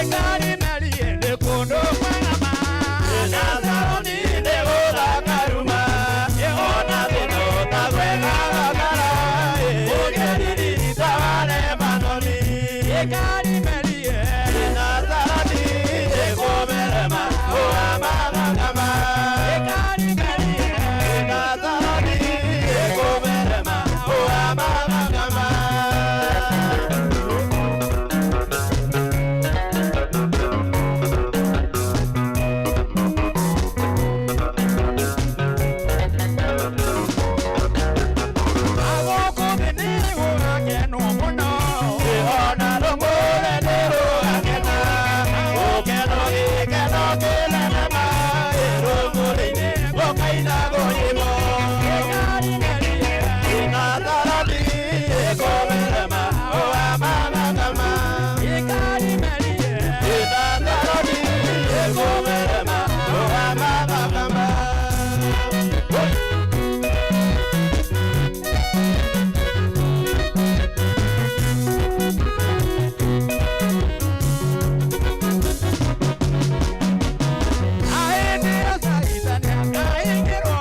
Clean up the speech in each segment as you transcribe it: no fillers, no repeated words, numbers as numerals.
Ĩkarimerie nĩ kũndũ kwega ma. Nazaroni nĩ gũthakaruma ona thĩno ta gwega gakara ũgeriri ta wa Lebanoni. Ĩkarimerie. Nazaroni nĩ kũmerema ũamathakama. Ĩkarimerie. Nazaroni nĩ kũmerema ũamathakama. Agũkũ thĩ nĩ gũgakenwo mũno. Ona rũmũre nĩ rũgakena gũkeno gĩkeno kĩnene ma rũmũrĩ-inĩ gũkainagwo nyĩmbo. Ĩkarimerie. Nazaroni ĩkũmerema ũamathakama. Ĩkarimerie. Nazaroni ĩkũmerema ũamathakama. Ahĩndĩ Asaitha nĩakaingĩrwo.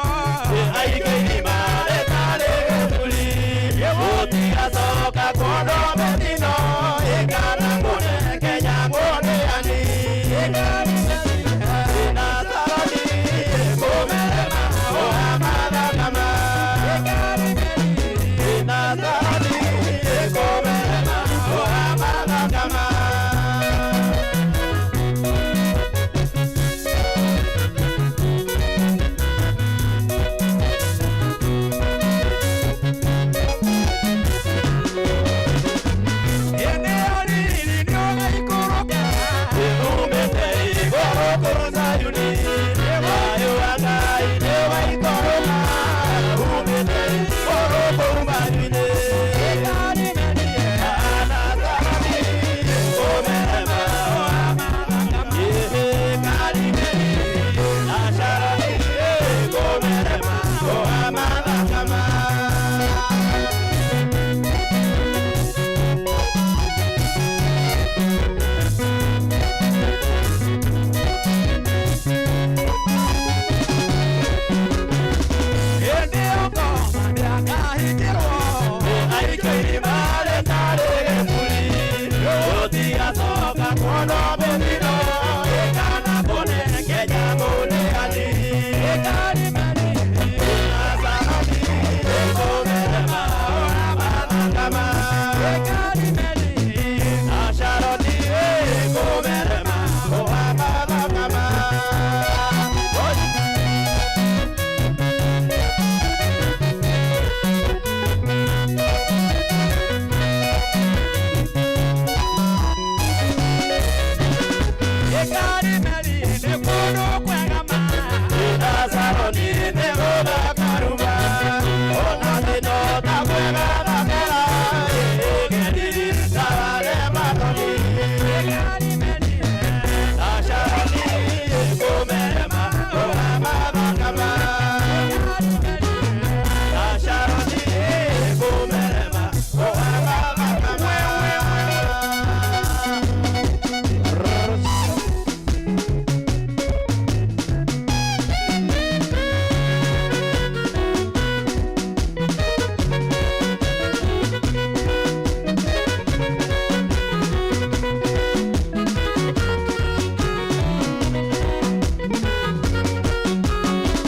Aikairima rĩtarĩ gĩturi gũtigacoka kuonwo mĩtino ĩkana kũne Kenya mũnĩani. Ĩkarimerie. Nazaroni ĩkũmerema ũamathakama. Ĩkarimerie. Nazaroni ĩkũmerema ũamathakama. Hĩndĩ ĩyo riri nĩũgaikũrũka. Umĩte igũrũ kũu Zayuni, thayũ wa Ngai nĩwaikũrũka. Umĩte igũrũ kũu matu-inĩ. Ĩkarimerie. Nazaroni ĩkũmerema Ĩkarimerie. Nazaroni ĩkũmerema ũamathakama. Hĩndĩ ĩyo ngoma nĩakahingĩrwo. Aikairima rĩtarĩ gĩburi gũtigacoka kuonwo mĩtino ĩkana kũne Kenya mũnĩani. Ĩkarimerie. Nazaroni ĩkũmerema ũamathakama. Ĩkarimerie. Nazaroni ĩkũmerema ũamathakama. Ĩkarimerie nĩ kũndũ kwega ma. Nazaroni nĩ gũthakaruma ona thĩno ta kwega thakara ĩgeriri ta wa Lebanoni. Ĩkarimerie. Nazaroni ĩkũmerema ũamathakama. Ĩkarimerie. Nazaroni ĩkũmerema ũamathakama.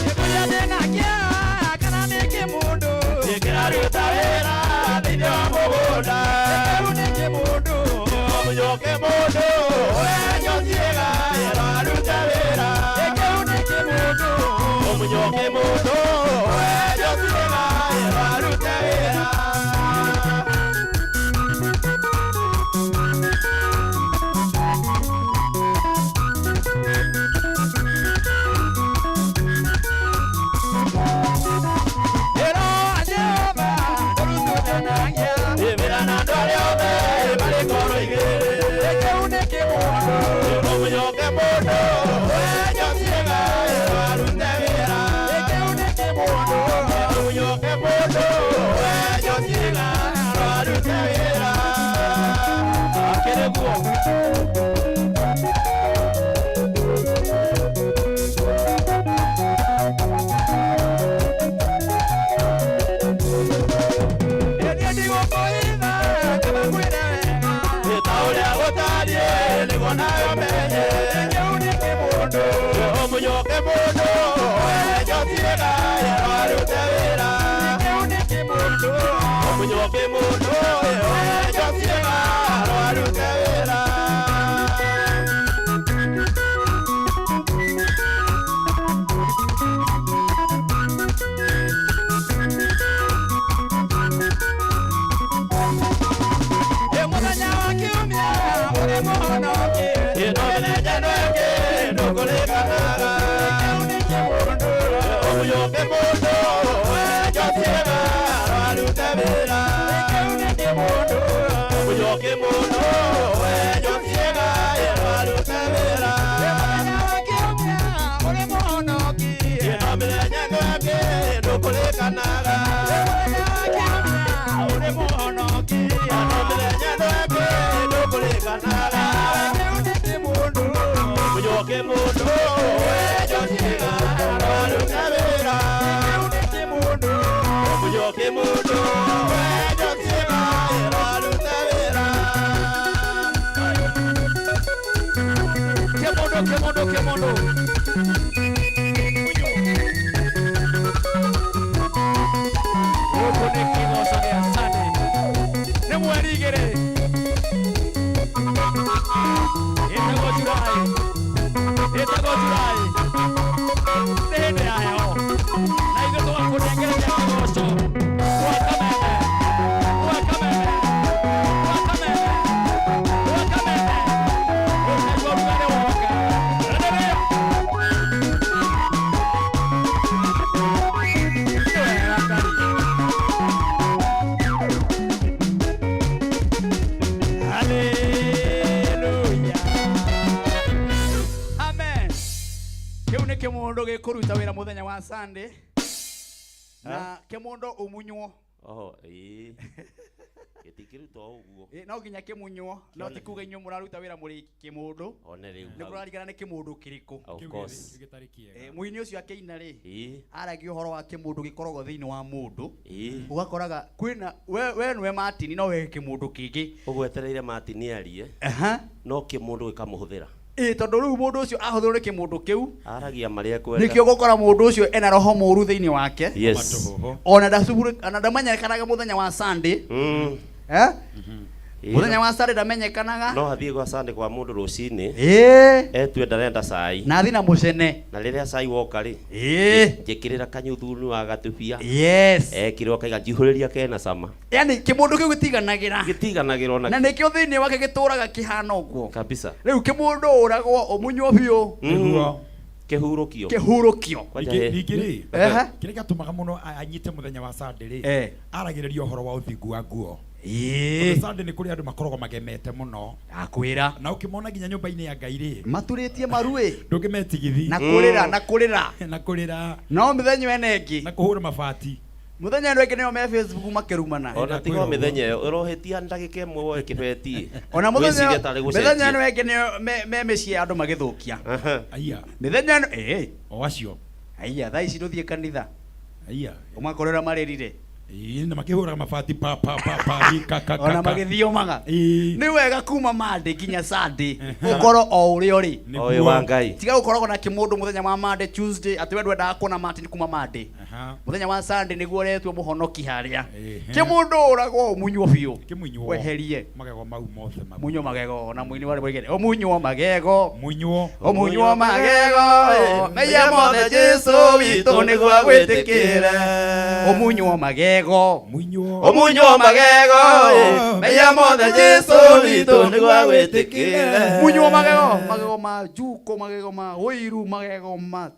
Gĩkũyũ ndĩna kĩeha kana nĩ kĩmũndũ. Kĩraruta wĩra thĩinĩ wa mũgũnda. Kĩu nĩ kĩmũndũ. Mũnyoke mũndũ wenyotiega ĩraruta wĩra. Kĩu nĩ kĩmũndũ. Mũnyoke mũndũ wenyotiega ĩraruta wĩra. Ĩro wa Jehova ndũrutũkanagia. Ĩmĩra na andũ arĩa othe marĩ ngoro igĩrĩ. Kĩu nĩ kĩmũndũ. Mũnyoke mũndũ wenyotiega ĩraruta wĩra. Kĩu nĩ kĩmũndũ. Mũnyoke mũndũ wenyotiega ĩraruta wĩra. Akĩrĩ guo. Ũtariĩ nĩguo nawe ũmenye. Kĩu nĩ kĩmũndũ. Ũmunyũke mũndũ, wenjo ciĩga, arute wĩra. Kĩu nĩ kĩmũndũ. Ũmunyũke mũndũ, wenjo ciĩga, arute wĩra. Ĩ mũthenya wa kiumia ũrĩ mũhonokie. Ĩno mĩthenya ĩno ĩngĩ ndũkũrĩkanaga. Kĩu nĩ kĩmũndũ. Ũmunyũke mũndũ, wenjo ciĩga, arute wĩra. Kĩu nĩ kĩmũndũ. Ũmunyũke mũndũ, wenjo ciĩga, arute wĩra. Ĩ mũthenya wa kiumia ũrĩ mũhonokie. Ĩno mĩthenya ĩno ĩngĩ ndũkũrĩkanaga. Ĩ mũthenya wa kiumia ũrĩ mũhonokie. Ĩno mĩthenya ĩno ĩngĩ ndũkũrĩkanaga. Kĩu nĩ kĩmũndũ. Ũmunyũke mũndũ, wenjo ciĩga, arute wĩra. Kĩu nĩ kĩmũndũ. Ũmunyũke mũndũ, wenjo ciĩga, arute wĩra. Kĩmũndũ, kĩmũndũ, kĩmũndũ. Gũkũ nĩ kĩgoco gĩa Sunday. Nĩ mweri igĩrĩ. Ĩtagwo July. Ĩtagwo July. Nĩ hĩndĩ ya heho. Na ithuĩ tũgakũnengereria kĩgoco. Gwa Kameme. Gwa Kameme. Gwa Kameme. Gwa Kameme. Ũkaigua ũrugarĩ woka. Endelea. Nĩ wega Ngai. Hallelujah. Amen. Kĩu nĩ kĩmũndũ gĩkũruta wĩra mũthenya wa Sunday na kĩmũndũ ũmunywo. Oho, ĩĩ. Gĩtingĩrutwo o ũguo. Ĩ, no nginya kĩmunywo no ti kuga inyuĩ mũraruta wĩra mũrĩ kĩmũndũ. One rĩu. Nĩ kũrarigana nĩ kĩmũndũ kĩrĩkũ. Of course. Gĩtarĩ kĩega. Ĩ, mũini ũcio akĩina rĩ, Ĩĩ. aragia ũhoro wa kĩmũndũ gĩkoragwo thĩinĩ wa mũndũ. Ĩĩ. Ũgakoraga kwĩna we nĩwe Martin no we kĩmũndũ kĩngĩ. Ũgwetereire Martin arie, Aha. no kĩmũndũ gĩkamũhũthĩra. Ĩ, tondũ rĩu mũndũ ũcio ahũthĩrwo nĩ kĩmũndũ kĩu. Aragia marĩa ekwenda. Nĩkĩo ũgũkora mũndũ ũcio ena roho mũũru thĩinĩ wake. Yes. Matũhũhũ. Ona ona ndamenyekanaga mũthenya wa Sunday. Eh? Ĩĩ. Mũthenya wa Sunday ndamenyekanaga. No athiĩ gwa Sunday kwa mũndũ rũcinĩ, Ĩĩ. etue ndarenda cai. Na athiĩ na mũcene. Na rĩrĩa cai woka rĩ, Ĩĩ. njĩkĩrĩra kanyuthunu wa gatubia. Yes. Ekĩrwo akaiga njihũrĩria kena cama. Yani kĩmũndũ kĩu gĩtiganagĩra. Gĩtiganagĩrwo Na na nĩkĩo thĩinĩ wake gĩtũraga kĩhana ũguo. kabisa. Rĩu kĩmũndũ ũragwo ũmunywo biũ. Nĩguo. Kĩhurũkio. Kĩhurũkio. Kwanja Ningĩ he. ningĩ rĩ, Ehe. kĩrĩa gĩatũmaga mũno anyite mũthenya wa Sunday rĩ, Eh. aragĩrĩria ũhoro wa ũthingu wa nguo. Ĩĩ. Tondũ Sunday nĩ kũrĩ andũ makoragwo magemete mũno. Akwĩra. Na ũkĩmona nginya nyũmba-inĩ ya Ngai rĩ, Maturĩtie maruĩ. ndũngĩmetigithi. Na kũrĩra na kũrĩra. Na kũrĩra No mĩthenya ĩno ĩngĩ. na kũhũra mabati. Mũthenya ĩno ĩngĩ nĩo me Facebook makĩrumana. Ona tiga o mĩthenya ĩyo ũrohĩtia ndagĩka ĩmwe woe kĩbeti. Ona mũthenya Wĩcirie tarĩ mĩthenya ĩno gũcenjia. ĩngĩ nĩo me mĩciĩ ya andũ magĩthũkia. Aha. Aya, Mĩthenya ĩno ĩĩ. o acio. Aiya thaa ici ndũthiĩ kanitha. Aya. Ũmakorera marĩrire. Ĩĩ, na makĩhũraga mabati pa pa pa pa i, ka ka ka. Ona ka. magĩthiomaga. Ĩĩ. Nĩ wega kuma Monday nginya Sunday ũkorwo o ũrĩa ũrĩ. Nĩguo. Oĩ wa Ngai. Tiga gũkoragwo na kĩmũndũ mũthenya wa Monday, Tuesday atĩ we ndwendaga kuona Martin kuma Monday. Aha. Mũthenya wa Sunday nĩguo ũretwo mũhonoki harĩa. Ehe. Kĩmũndũ ũragwo ũmunywo biũ. Kĩmunywo. Weherie. Magego mau mothe mau. Munywo magego na mũini warĩ mũigere. Ũmunywo magego. Munywo. Ũmunywo magego. Mehia mothe Jesu witũ nĩguo agwĩtĩkĩre. Ũmunywo magego. Munywo. Ũmunywo magego, mehia mothe Jesu witũ nĩguo agwĩtĩkĩre. Munywo magego, magego ma njuko, magego ma ũiru, magego ma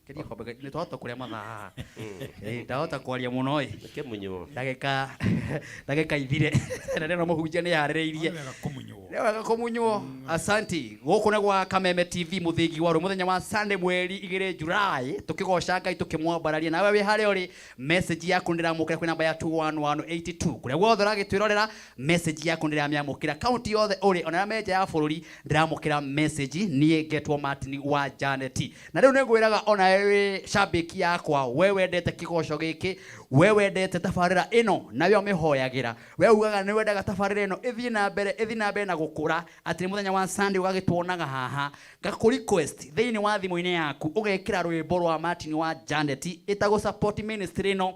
Keria kombe nĩ twahota kũrĩa mathaa. Ĩ, ndahota kwaria mũno ĩ. Kĩmunywo. Ndagĩka ndagĩka ithire. Na rĩno mũhunjia nĩ yarĩrĩirie. Nĩ wega kũmunywo. Nĩ wega kũmunywo. Asanti. Gũkũ nĩ gwa Kameme TV mũthingi wa mũthenya wa Sunday mweri igĩrĩ July tũkĩgoca Ngai tũkĩmwambararia nawe wĩ harĩa ũrĩ message yaku ndĩramũkĩra kwĩ namba ya 21182 kũrĩa guothe ũragĩtwĩrorera message yaku ndĩramĩamũkĩra kaunti yothe ũrĩ ona arĩa me nja ya bũrũri ndĩramũkĩra message niĩ ngetwo Martin wa Janet na rĩu nĩngwĩraga ona We wĩ shabiki yakwa, we wendete kĩgoco gĩkĩ, we wendete tabarĩra ĩno na we ũmĩhoyagĩra, we ugaga nĩ wendaga tabarĩra ĩno ĩthiĩ na mbere, ĩthiĩ na mbere na gũkũra, atĩ nĩ mũthenya wa Sunday ũgagĩtuonaga haha. Ngakũ request thĩinĩ wa thimũ-inĩ yaku ũgekĩra rwĩmbo rwa Martin wa Janet ĩtagwo support ministry ĩno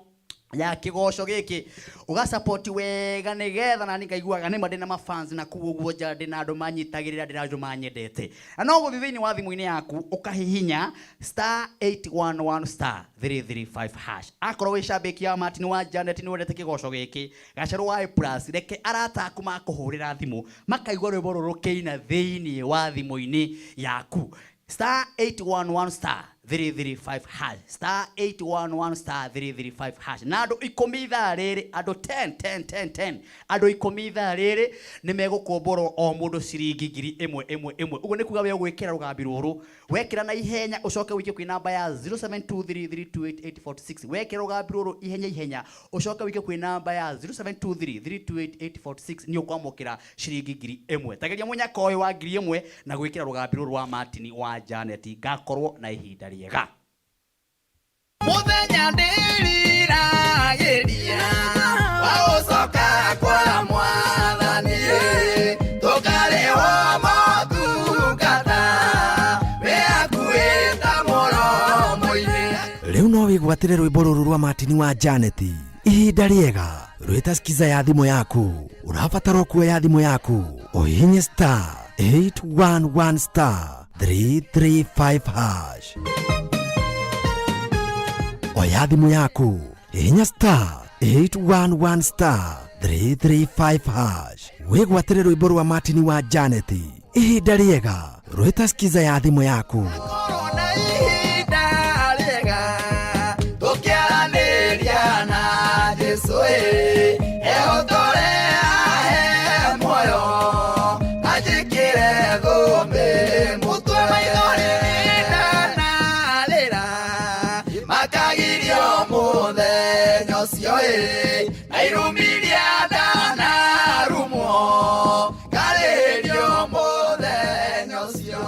ya kĩgoco gĩkĩ, ũgasupport wega nĩgetha nani ngaiguaga nĩma ndĩna mafans na kũu ũguo nja, ndĩna andũ manyitagĩrĩra, ndĩna andũ manyendete. Na no gũthiĩ thĩinĩ wa thimũ-inĩ yaku ũkahihinya star 811 star 335 hash. Akorwo wĩ shabiki ya Martin wa Janet, nĩ wendete kĩgoco gĩkĩ, gacerwo wa A plus, reke arata aku makũhũrĩra thimũ makaigua rwĩmbo rũrũ rũkĩina thĩinĩ wa thimũ-inĩ yaku. Star 811 star 335 hash, star 811 star 335 hash. Na andũ 10 ithaa rĩrĩ, andũ 10 10 10 10, andũ 10 ithaa rĩrĩ nĩ megũkomborwo o mũndũ ciringi ngiri ĩmwe ĩmwe ĩmwe. Ũguo nĩ kuga we ũgwĩkĩra rũgambi rũrũ, wekĩra na ihenya ũcoke ũikie kwĩ namba ya 0723328846. Wekĩra rũgambi rũrũ ihenya ihenya ũcoke ũikie kwĩ namba ya 0723328846, nĩ ũkwamũkĩra ciringi ngiri ĩmwe. Tageria mũnyaka ũyũ wa ngiri ĩmwe na gwĩkĩra rũgambi rũrũ rwa Martin wa Janet. Ngakorwo na ihinda rĩega. Mũthenya ndĩriragĩria wa gũcoka kwa Mwathani, tũkarĩhwo motungata wĩ hakuhĩ ta mũromo-inĩ. Rĩu no wĩgwatĩre rwĩmbo rũrũ rwa Martin wa Janet ihinda rĩega rwĩta skiza ya thimũ yaku. Ũrabatara kuoya thimũ yaku ũhihinye star 811 star 335 hash. Oya thimũ yaku, hihinya star 811 star 335 hash, wĩgwatĩre rwĩmbo rwa Martin wa Janet ihinda rĩega rwĩta skiza ya thimũ yaku. Korwo na ihinda rĩega tũkĩaranĩria na Jesũ, ĩ ehotore ahe muoyo anjĩkĩre thũmbĩ mũtwe. Maithori ndanarĩra makagirio mũthenya ũcio, ĩ na irumiria ndanarumwo ngarĩrio mũthenya ũcio.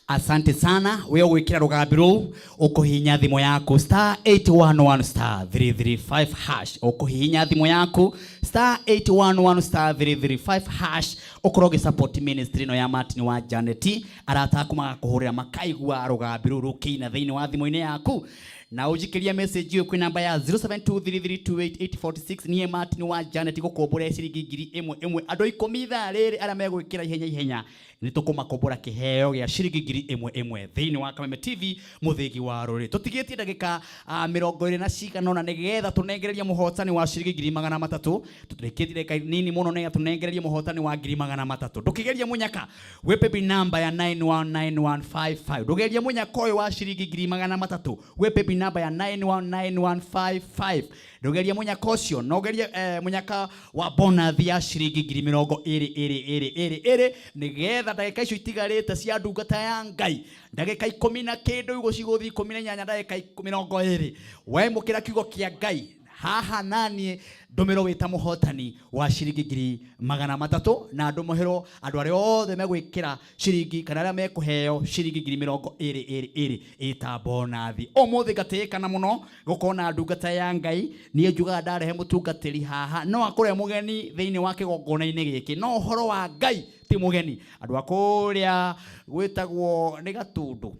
Asante sana. We ũgwĩkĩra rũgambi rũu ũkũhihinya thimũ yaku star 811 star 335 hash. Ũkũhihinya thimũ yaku star 811 star 335 hash, ũkorwo ũgĩ support ministry ĩno ya Martin wa Janet. Arata aku magakũhũrĩra makaigua rũgambi rũu rũkĩina thĩinĩ wa thimũ-inĩ yaku, na ũnjikĩrie message ĩyo kwĩ namba ya 0723328846. Niĩ Martin wa Janet gũkombora ciringi ngiri ĩmwe ĩmwe andũ 10 ithaa rĩrĩ arĩa megwĩkĩra ihenya ihenya, nĩ tũkũmakombora kĩheo gĩa ciringi ngiri ĩmwe ĩmwe thĩinĩ wa Kameme TV mũthĩgi wa rũrĩrĩ. Tũtigĩtie ndagĩka 20 na cigana ũna nĩgetha tũnengererie mũhotani wa ciringi ngiri magana matatũ. Tũrĩkĩtie ndagĩka nini mũno nĩgetha tũnengererie mũhotani wa ngiri magana matatũ. Ndũkĩgerie mũnyaka wĩ paybill namba ya 919155. Ndũgerie mũnyaka ũyũ wa ciringi ngiri magana matatũ wĩ paybill namba ya 919155. Ndũgerie mũnyaka ũcio, no ũgerie mũnyaka wa bonus ya ciringi ngiri mĩrongo ĩrĩ ĩrĩ ĩrĩ ĩrĩ ĩrĩ, nĩgetha ndagĩka icio itigarĩte cia ndungata ya Ngai, ndagĩka 10 na kĩndũ igũ cigũthiĩ 18, ndagĩka 20, wemũkĩra kiugo kĩa Ngai haha naniĩ ndũmĩrwo wĩta mũhotani wa ciringi ngiri magana matatũ, na ndũmũhĩrwo andũ arĩa othe megwĩkĩra ciringi kana arĩa mekũheo ciringi ngiri mĩrongo ĩrĩ ĩrĩ ĩrĩ ĩta bonathi. Ũmũthĩ ngatĩĩkana mũno gũkorwo na ndungata ya Ngai. Niĩ njugaga ndarehe mũtungatĩri haha no akorwo e mũgeni thĩinĩ wa kĩgongona-inĩ gĩkĩ, no ũhoro wa Ngai ti mũgeni. Andũ a kũrĩa gwĩtagwo nĩ Gatũndũ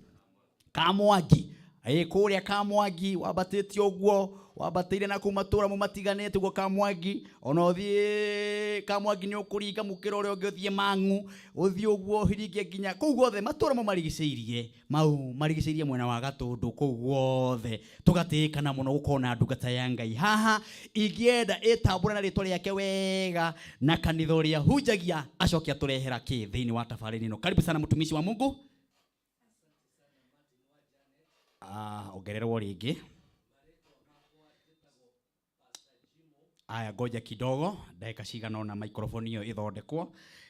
Kamwangi, ĩ kũrĩa Kamwangi wambatĩte ũguo, wambatĩire na kũu matũũra mau matiganĩte ũguo Kamwangi, ona ũthiĩ Kamwangi nĩ ũkũringa mũkĩra ũrĩa ũngĩ ũthiĩ Mang'u, ũthiĩ ũguo ũhiringe nginya kũu guothe matũũra mau marigicĩirie, mau marigicĩirie mwena wa Gatũndũ kũu guothe. Tũgatĩĩkana mũno gũkorwo na ndungata ya Ngai haha. Ingĩenda ĩtambũre na rĩtwa rĩake wega na kanitha ũrĩa hunjagia, acoke atũrehera kĩ thĩinĩ wa tabarĩra ĩno. Karibu sana mtumishi wa Mungu. Ongererwo rĩngĩ. Aya, ngoja kidogo, ndagĩka cigana ũna microphone ĩyo ĩthondekwo.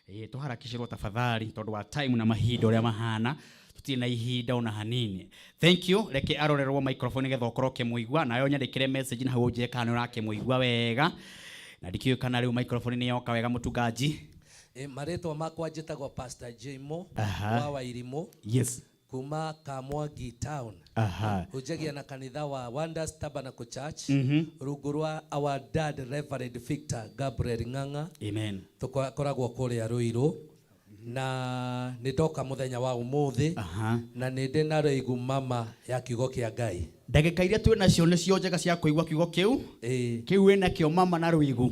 Tũharakishĩrwo tafadhali tondũ wa time na mahinda ũrĩa mahana, tũtirĩ na ihinda ona hanini. Thank you. Reke arorerwo microphone nĩgetha ũkorwo ũkĩmũigua, nawe ũnyandĩkĩre message na hau ũnjĩre kana nĩ ũrakĩmũigua wega. Na ndikĩũĩ kana rĩu microphone nĩ yoka wega mũtungaji. Marĩtwa makwa njĩtagwo Pastor Jimo wa Wairimũ kuma Kamwangi town. Hunjagia na kanitha wa Wonders Tabernacle Church rungu rwa our dad Reverend Victor Gabriel Ng'ang'a. Amen. Tũkoragwo kũrĩa Ruiru na nĩ ndoka mũthenya wa ũmũthĩ na nĩ ndĩ na rĩigu mama ya kiugo kĩa Ngai. Ndagĩka iria twĩ nacio nĩcio njega cia kũigua kiugo kĩu. Kĩu wĩ nakĩo mama na rũigu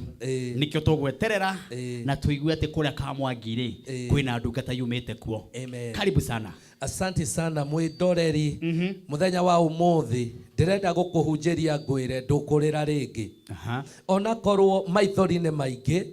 nĩkĩo tũgweterera na tũigue atĩ kũrĩa Kamwangi rĩ kwĩna ndungata yumĩte kuo. Amen. Karibu sana. Asante sana mwĩndoreri. Mũthenya wa ũmũthĩ ndĩrenda gũkũhunjĩria ngwĩre ndũkũrĩra rĩngĩ. Onakorwo maithori nĩ maingĩ,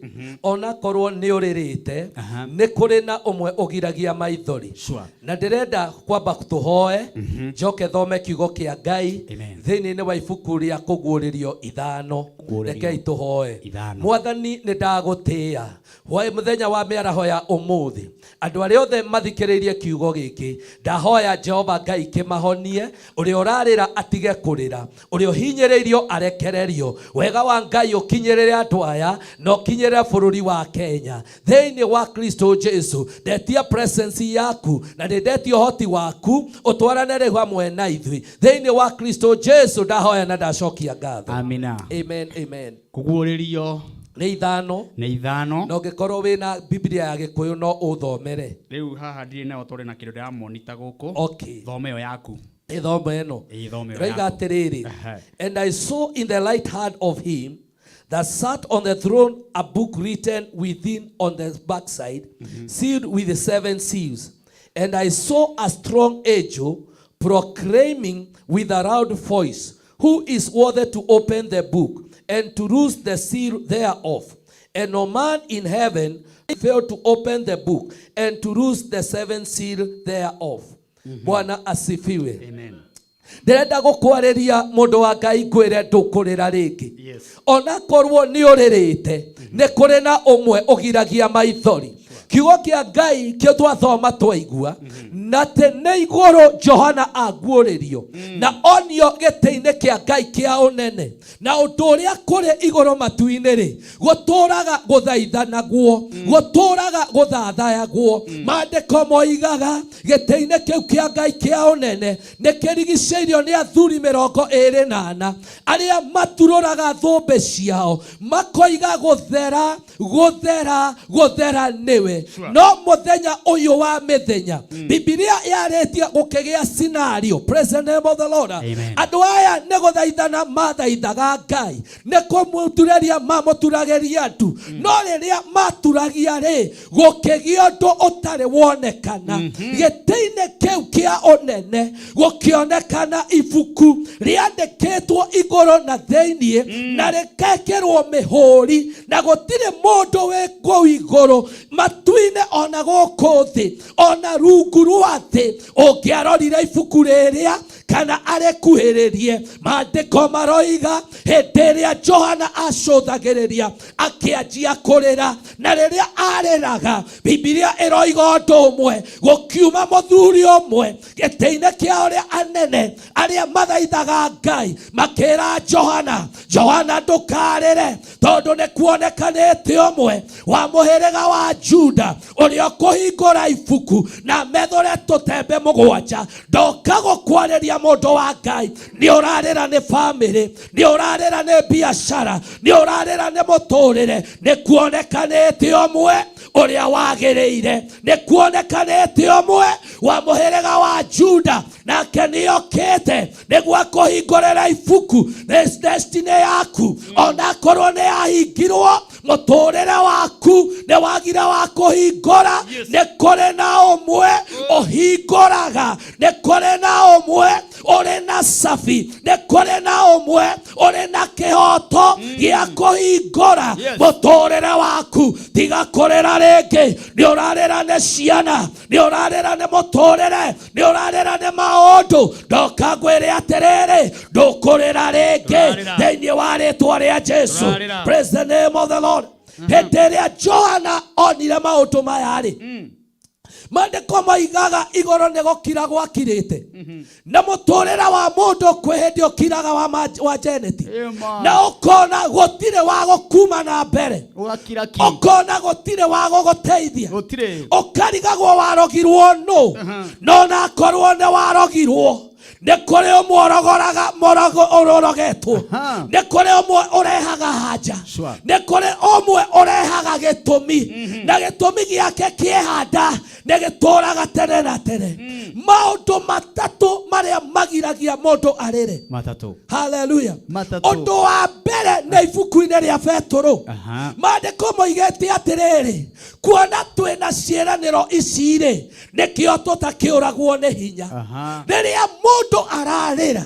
onakorwo nĩ ũrĩrĩte, nĩ kũrĩ na ũmwe ũgiragia maithori. Na ndĩrenda kwamba tũhoe, njoke thome kiugo kĩa Ngai Amen. thĩinĩ wa ibuku rĩa Kũguũrĩrio 5. Kũguũrĩrio Rekei tũhoe. 5. Mwathani, nĩ ndagũtĩĩa hwaĩ mũthenya wa mĩaraho ya ũmũthĩ. Andũ arĩa othe mathikĩrĩirie kiugo gĩkĩ, ndahoya Jehova Ngai kĩmahonie. Ũrĩa ũrarĩra atige kũrĩra, ũrĩa ũhinyĩrĩirio arekererio. Wega wa Ngai ũkinyĩrĩre andũ aya na ũkinyĩrĩre bũrũri wa Kenya thĩinĩ wa Kristo Jesu. Ndetia presence yaku na nĩ ndetia ũhoti waku ũtwarane rĩu hamwe na ithuĩ thĩinĩ wa Kristo Jesu. Ndahoya na ndacokia ngatho. Amina. Amen, amen. Kũguũrĩrio nĩ 5. Nĩ 5. Na ũngĩkorwo wĩna Biblia ya Gĩkũyũ no ũthomere. Rĩu haha ndirĩ nayo tondũ na kĩndũ ndĩramonita gũkũ. Thome ĩyo yaku. Ĩthome ĩno. Ĩĩ, thome ĩyo Roiga yaku. atĩrĩrĩ, and I saw in the right hand of him that sat on the throne a book written within on the backside, sealed with 7 seals. And I saw a strong angel proclaiming with a loud voice, who is worthy to open the book and to loose the seal thereof? And no man in heaven failed to open the book and to loose the 7 seal thereof. Bwana asifiwe. Amen. Ndĩrenda gũkwarĩria mũndũ wa Ngai ngwĩre ndũkũrĩra rĩngĩ. Onakorwo nĩ ũrĩrĩte, nĩ kũrĩ na ũmwe ũgiragia maithori. Kiugo kĩa Ngai kĩo twathoma twaigua, na atĩ nĩ igũrũ Johana aguũrĩrio na onio gĩtĩ-inĩ kĩa Ngai kĩa ũnene. Na ũndũ ũrĩa kũrĩ igũrũ matu-inĩ rĩ, gũtũraga gũthaithanagwo, gũtũraga gũthathayagwo. Maandĩko moigaga gĩtĩ-inĩ kĩu kĩa Ngai kĩa ũnene nĩ kĩrigicĩirio nĩ athuri 24 arĩa maturũraga thũmbĩ ciao makoiga gũthera, gũthera, gũthera nĩwe. No mũthenya ũyũ wa mĩthenya, Bibilia yarĩtie gũkĩgĩa scenario. Praise the name of the Lord. Amen. Andũ aya nĩ gũthaithana mathaithaga Ngai, nĩ kũmũturĩria mamũturagĩria ndu. No rĩrĩa maturagia rĩ, gũkĩgĩa ũndũ ũtarĩ wonekana. Gĩtĩ-inĩ kĩu kĩa ũnene gũkĩonekana ibuku rĩandĩkĩtwo igũrũ na thĩiniĩ, na rĩkekĩrwo mĩhũri, na gũtirĩ mũndũ wĩ kũu igũrũ matu-inĩ ona gũkũ thĩ ona rungu rwa thĩ ũngĩarorire ibuku rĩrĩa kana arĩkuhĩrĩrie. Maandĩko maroiga hĩndĩ ĩrĩa Johana acũthagĩrĩria akĩanjia kũrĩra, na rĩrĩa arĩraga Bibilia ĩroiga ũndũ ũmwe, gũkiuma mũthuri ũmwe gĩtĩ-inĩ kĩa ũrĩa anene arĩa mathaithaga Ngai makĩra Johana, Johana ndũkarĩre, tondũ nĩ kuonekanĩte ũmwe wa mũhĩrĩga wa Juda ũrĩa ũkũhingũra ibuku na methũre tũtembe 7. Ndoka gũkwarĩria mũndũ wa Ngai, nĩ ũrarĩra nĩ bamĩrĩ, nĩ ũrarĩra nĩ biacara, nĩ ũrarĩra nĩ mũtũrĩre, nĩ kuonekanĩte ũmwe ũrĩa wagĩrĩire, nĩ kuonekanĩte ũmwe wa mũhĩrĩga wa Juda nake nĩokĩte nĩguo akũhingũrĩre ibuku. Nĩ destiny yaku, onakorwo nĩ yahingirwo, mũtũrĩre waku nĩ wagire wa kũhingũra. Nĩ kũrĩ na ũmwe ũhingũraga, nĩ kũrĩ na ũmwe ũrĩ na cabi, nĩ kũrĩ na ũmwe ũrĩ na kĩhoto gĩa kũhingũra mũtũrĩre waku. Tiga kũrĩra rĩngĩ, nĩ ũrarĩra nĩ ciana, nĩ ũrarĩra nĩ mũtũrĩre, nĩ ũrarĩra nĩ maũndũ. Ndoka ngwĩre atĩrĩrĩ, ndũkũrĩra rĩngĩ thĩinĩ wa rĩtwa rĩa Jesu. Praise the name of the Lord. Hĩndĩ ĩrĩa Johana onire maũndũ maya rĩ, Maandĩko moigaga igũrũ nĩ gũkira gwakirĩte, na mũtũrĩre wa mũndũ kwĩ hĩndĩ ũkiraga wa Janet, Ĩma. na ũkona gũtirĩ wa gũkuma na mbere, Ũgakira ki. Ũkona gũtirĩ wa gũgũteithia, Gũtirĩ. Ũkarigagwo warogirwo nũ. No nakorwo nĩ warogirwo, nĩ kũrĩ ũmwe ũrogoraga mũrogo ũrogetwo. Nĩ kũrĩ ũmwe ũrehaga hanja. Nĩ kũrĩ ũmwe ũrehaga gĩtũmi, na gĩtũmi gĩake kĩehanda nĩ gĩtũraga tene na tene. Maũndũ matatũ marĩa magiragia mũndũ arĩre. Matatũ. Haleluya. Matatũ. Ũndũ wa mbere nĩ ibuku-inĩ rĩa Betũrũ. Maandĩko moigĩte atĩrĩrĩ, kuona twĩna ciĩranĩro ici rĩ, nĩkĩo tũtakĩũragwo nĩ hinya. Rĩrĩa mũndũ ararĩra,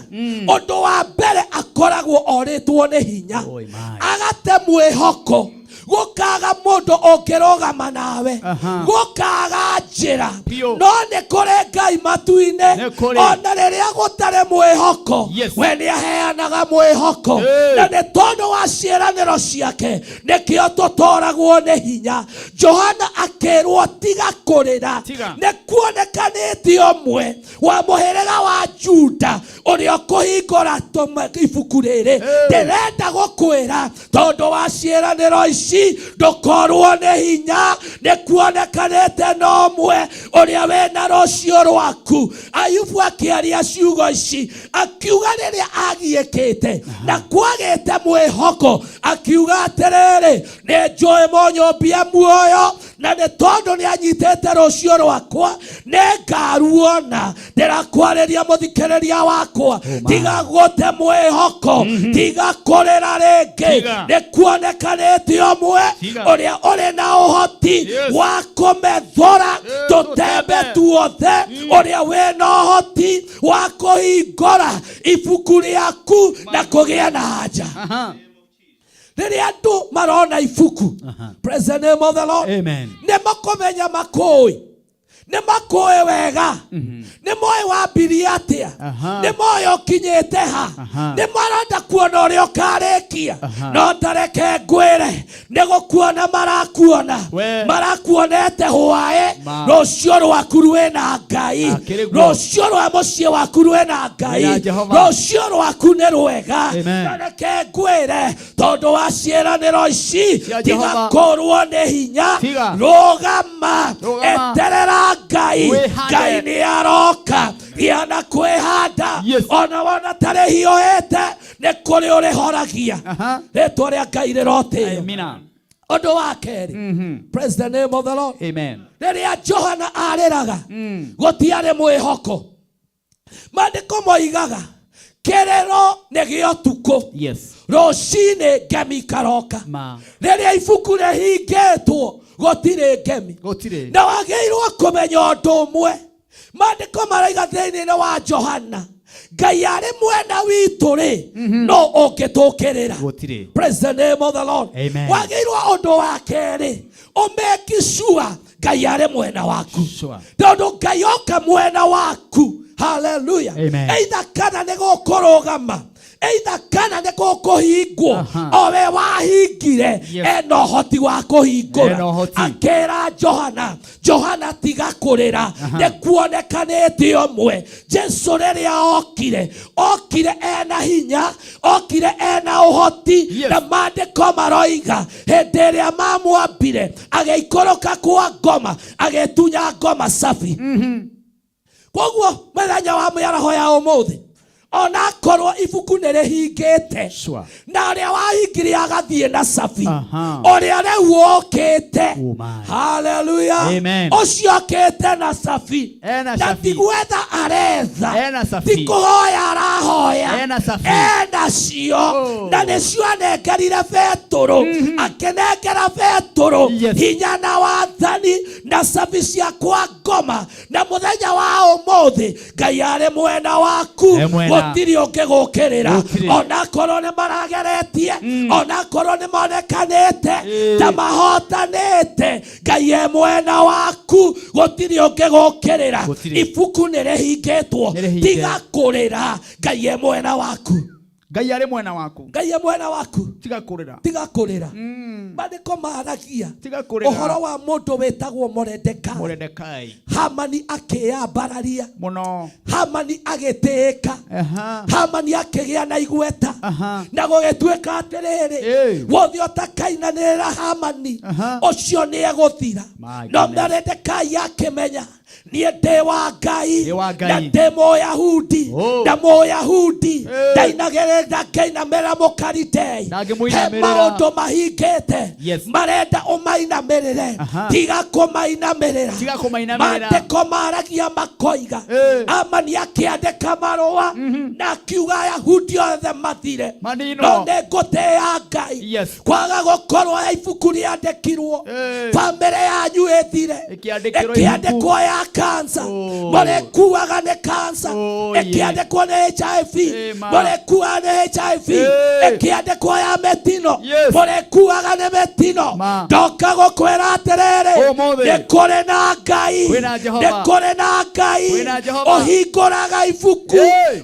ũndũ wa mbere akoragwo orĩtwo nĩ hinya. Oi, my. Agate mwĩhoko, gũkaga mũndũ ũngĩrũgama nawe, gũkaga njĩra. Biũ. No nĩ kũrĩ Ngai matu-inĩ. Nĩ kũrĩ. Ona rĩrĩa gũtarĩ mwĩhoko, we nĩ aheanaga mwĩhoko. Na nĩ tondũ wa ciĩranĩro ciake nĩkĩo tũtoragwo nĩ hinya. Johana akĩrwo, tiga kũrĩra. Tiga. Nĩ kuonekanĩte ũmwe wa mũhĩrĩga wa Juda ũrĩa ũkũhingũra ibuku rĩrĩ. Ndĩrenda gũkwĩra, tondũ wa ciĩranĩro ici ndũkorwo nĩ hinya. Nĩ kuonekanĩte na ũmwe ũrĩa wĩna rũciũ rwaku. Ayubu akĩaria ciugo ici, akiuga rĩrĩa agiĩkĩte na kwagĩte mwĩhoko, akiuga atĩrĩrĩ, nĩ njũĩ mũnyũmbia muoyo, na nĩ tondũ nĩ anyitĩte rũciũ rwakwa nĩ ngaruona. Ndĩrakwarĩria mũthikĩrĩria wakwa, tiga gũte mwĩhoko, tiga kũrĩra rĩngĩ. Tiga. Nĩ kuonekanĩte ũmwe Tiga. ũrĩa ũrĩ na ũhoti wa kũmethũra tũtembe tũtembe. tuothe, ũrĩa wĩna ũhoti wa kũhingũra ibuku rĩaku na kũgĩa na haja. Rĩrĩa andũ marona ibuku, praise the name of the Lord, Amen. nĩ makũmenya makũĩ, nĩ makũĩ wega, nĩ moĩ wambirie atĩa, nĩ moĩ ũkinyĩte ha, nĩ marenda kuona ũrĩa ũkarĩkia. No tareke ngwĩre, nĩ gũkuona marakuona, We. marakuonete hwaĩ. Ma. Rũciũ rwaku rwĩna Ngai. Akĩrĩ guo. Rũciũ rwa mũciĩ waku rwĩna Ngai. Rwĩna Jehova. Rũciũ rwaku nĩ rwega. Amen. Na reke ngwĩre, tondũ wa ciĩranĩro ici, Cia tiga Jehova. kũrwo nĩ hinya. Tiga. Rũgama. Rũgama. Eterera Ngai. Wĩhande. Ngai nĩ aroka. Gĩa na kwĩhanda. Ona wona tarĩ hiũhĩte, nĩ kũrĩ ũrĩhoragia. Rĩtwa rĩa Ngai rĩrotĩo. Amina. Ũndũ wa kerĩ, praise the name of the Lord, Amen. Rĩrĩa Johana arĩraga gũtiarĩ mwĩhoko, maandĩko moigaga kĩrĩro nĩ gĩa ũtukũ, rũcinĩ ngemi ikaroka. Ma. Rĩrĩa ibuku rĩhingĩtwo gũtirĩ ngemi. Gũtirĩ. Na wagĩrĩirwo kũmenya ũndũ ũmwe, maandĩko maraiga thĩinĩ wa Johana, Ngai arĩ mwena witũ rĩ, no ũngĩtũkĩrĩra? Gũtirĩ. Praise the name of the Lord. Amen. Wagĩrĩirwo ũndũ wa kerĩ ũmeki sure Ngai arĩ mwena waku. Tondũ Ngai oka mwena waku, haleluya, Amen. either kana nĩ gũkũrũgama, either kana nĩ gũkũhingwo, o we wahingire ena ũhoti wa kũhingũra. Ena ũhoti. Akĩra Johana, Johana, tiga kũrĩra, nĩ kuonekanĩte ũmwe. Jesu rĩrĩa okire, okire ena hinya, okire ena ũhoti. Na maandĩko maroiga hĩndĩ ĩrĩa mamwambire agĩikũrũka kwa ngoma, agĩtunya ngoma safi. Koguo mũthenya wa mĩaraho ya ũmũthĩ, onakorwo ibuku nĩ rĩhingĩte, na ũrĩa wahingire agathiĩ na cabi, ũrĩa rĩu ũkĩte, Oh my. haleluya, Amen. ũcio okĩte na cabi, Ena na cabi. ti gwetha aretha, Ena cabi. ti kũhoya arahoya, Ena cabi. ena cio. Oh. Na nĩcio anengerire Betũrũ, akĩnengera Betũrũ hinya na wathani na cabi cia kwa ngoma. Na mũthenya wa ũmũthĩ Ngai arĩ mwena waku. E mwena. Gũtirĩ ũngĩgũkĩrĩra. Gũtirĩ. Onakorwo nĩ marageretie, onakorwo nĩ monekanĩte ta mahotanĩte, Ngai e mwena waku, gũtirĩ ũngĩgũkĩrĩra. Gũtirĩ. Ibuku nĩ rĩhingĩtwo. Nĩ rĩhinge. Tiga kũrĩra, Ngai e mwena waku. Ngai arĩ mwena waku. Ngai e mwena waku. Tiga kũrĩra. Tiga kũrĩra. Maandĩko maragia Tiga kũrĩra. Ũhoro wa mũndũ wĩtagwo Moredekai. Moredekai. Hamani akĩyambararia. Mũno. Hamani agĩtĩĩka. Hamani akĩgĩa na igweta. Na gũgĩtuĩka atĩrĩrĩ, wothe ũtakainanĩrĩra Hamani, ũcio nĩ egũthira. My No goodness. Moredekai akĩmenya, niĩ ndĩ wa Ngai, Ndĩ wa Ngai. Na ndĩ Mũyahudi. Na Mũyahudi ndainagĩrĩra, ngĩinamĩrĩra mũkaritei. He Ndangĩmũinamĩrĩra. Maũndũ mahingĩte marenda ũmainamĩrĩre. Tiga kũmainamĩrĩra. Tiga kũmainamĩrĩra. Maandĩko maragia makoiga, Amani akĩandĩka marũa na akiuga Ayahudi othe mathire. Maninwo. No nĩ ngũtĩĩa Ngai. Kwaga gũkorwo ya ibuku rĩandĩkirwo bamĩrĩ yanyu ĩthire. Ĩkĩandĩkĩrwo Ĩkĩandĩkwo ibuku. Ya kansa, mũrĩkuaga nĩ kansa. Ĩkĩandĩkwo nĩ HIV, mũrĩkuaga nĩ HIV. Ĩkĩandĩkwo ya mĩtino, mũrĩkuaga nĩ mĩtino. Ndoka gũkwĩra atĩrĩrĩ, Ũmũthĩ. Nĩ kũrĩ na Ngai. Kwĩna Jehova. Nĩ kũrĩ na Ngai Kwĩna Jehova. Ũhingũraga ibuku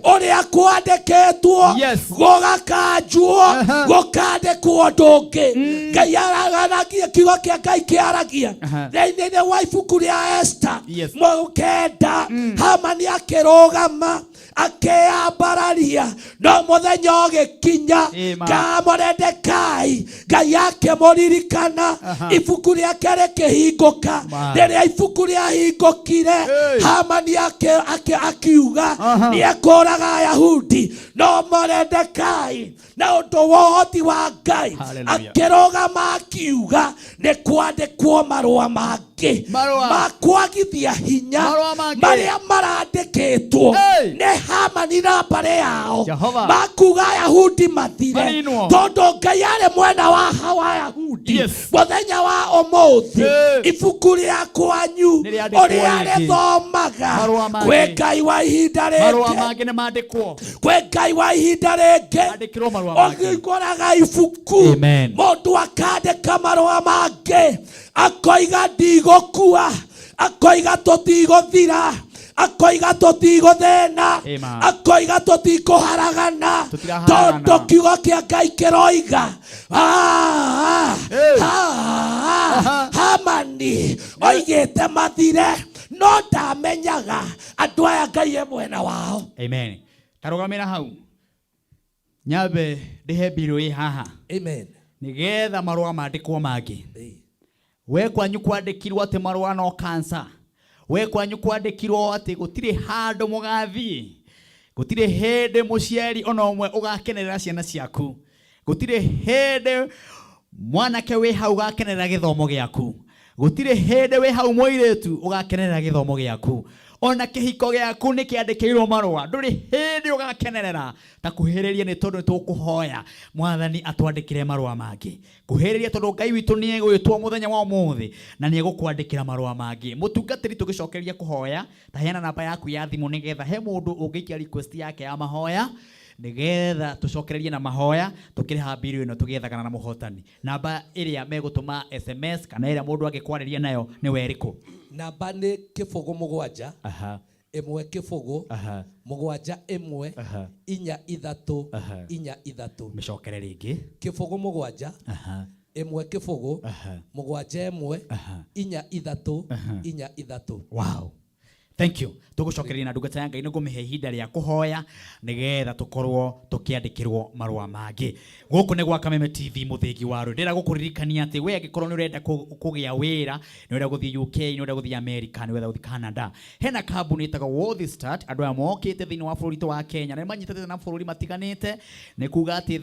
ũrĩa kwandĩkĩtwo, gũgakanjwo, gũkandĩkwo ũndũ ũngĩ. Ngai araganagia, kiugo kĩa Ngai kĩaragia thĩinĩ wa ibuku rĩa Esta mũkenda, Hamani akĩrũgama akĩyambararia, no mũthenya ũgĩkinya ka Moredekai Ngai akĩmũririkana, ibuku rĩake rĩkĩhingũka. Rĩrĩa ibuku rĩahingũkire, Hamani akiuga nĩekũraga Ayahudi, no Moredekai na ũndũ wa ũhoti wa Ngai Hallelujah. Akĩrũgama akiuga nĩ kwandĩkwo marũa mangĩ Marũa. Ma kwagithia hinya Marũa mangĩ. Marĩa marandĩkĩtwo nĩ Hamani na mbarĩ yao, Jehova. Makuga Ayahudi mathire. Maninwo. Tondũ Ngai arĩ mwena wa Ayahudi, mũthenya wa ũmũthĩ ibuku rĩa kwanyu Nĩ rĩandĩkwo ũrĩa rĩngĩ. rĩthomaga, Marũa mangĩ. Kwĩ Ngai wa ihinda Marũa rĩngĩ. Mangĩ nĩ mandĩkwo. Kwĩ Ngai wa ihinda rĩngĩ. Mandĩkĩrwo marũa mangĩ. Ũhingũraga ibuku, Amen. mũndũ akandĩka marũa mangĩ, akoiga ndigũkua, akoiga tũtigũthira, akoiga tũtigũthĩna, Amen. Akoiga tũtikũharagana, Tũtiraharagana. Tondũ kiugo kĩa Ngai kĩroiga, "Ah, ah, ah, Hamani oigĩte mathire, no ndamenyaga andũ aya Ngai e mwena wao." Amen. Tarũgamĩra hau nyambe ndĩhe mbirũ ĩ haha. Amen. Nĩgetha marũa mandĩkwo mangĩ. We kwanyu kwandĩkirwo atĩ marũa no kansa. We kwanyu kwandĩkirwo atĩ gũtirĩ handũ mũgathiĩ, gũtirĩ hĩndĩ mũciari ona ũmwe ũgakenerera ciana ciaku, gũtirĩ hĩndĩ mwanake wĩ hau ũgakenerera gĩthomo gĩaku, gũtirĩ hĩndĩ wĩ hau mũirĩtu ũgakenerera gĩthomo gĩaku, ona kĩhiko gĩaku nĩ kĩandĩkĩirwo marũa, ndũrĩ hĩndĩ ũgakenerera. Ta kuhĩrĩria, nĩ tondũ nĩ tũkũhoya Mwathani atwandĩkĩre marũa mangĩ. Kuhĩrĩria, tondũ Ngai witũ nĩ egwĩtwo mũthenya wa ũmũthĩ na nĩ egũkwandĩkĩra marũa mangĩ. Mũtungatĩri, tũgĩcokereria kũhoya, ta heana namba yaku ya thimũ nĩgetha he mũndũ ũngĩikia request yake ya mahoya, nĩgetha tũcokererie na mahoya tũkĩrĩha mbiru ĩno tũgĩethagana na mũhotani. Namba ĩrĩa megũtũma SMS kana ĩrĩa mũndũ angĩkwarĩria nayo nĩ werĩkũ? Namba nĩ 0 7 1 0 7 1 4 3 4 3. Mĩcokere rĩngĩ. 0 7 1 0 7 1 4 3 4 3. Wow. Thank you. Tũgũcokereria na ndungata ya Ngai nĩ ngũmĩhe ihinda rĩa kũhoya nĩgetha tũkorwo tũkĩandĩkĩrwo marũa mangĩ. Gũkũ nĩ gwa Kameme TV, mũthĩgi wa rũĩ. Ndĩrenda gũkũririkania atĩ we angĩkorwo nĩ ũrenda kũgĩa wĩra, nĩ ũrenda gũthiĩ UK, nĩ ũrenda gũthiĩ America, nĩ ũrenda gũthiĩ Canada, hena kambuni ĩtagwo Worthy Start. Andũ aya mokĩte thĩinĩ wa bũrũri witũ wa Kenya na nĩ manyitanĩte na mabũrũri matiganĩte. Nĩ kuga atĩ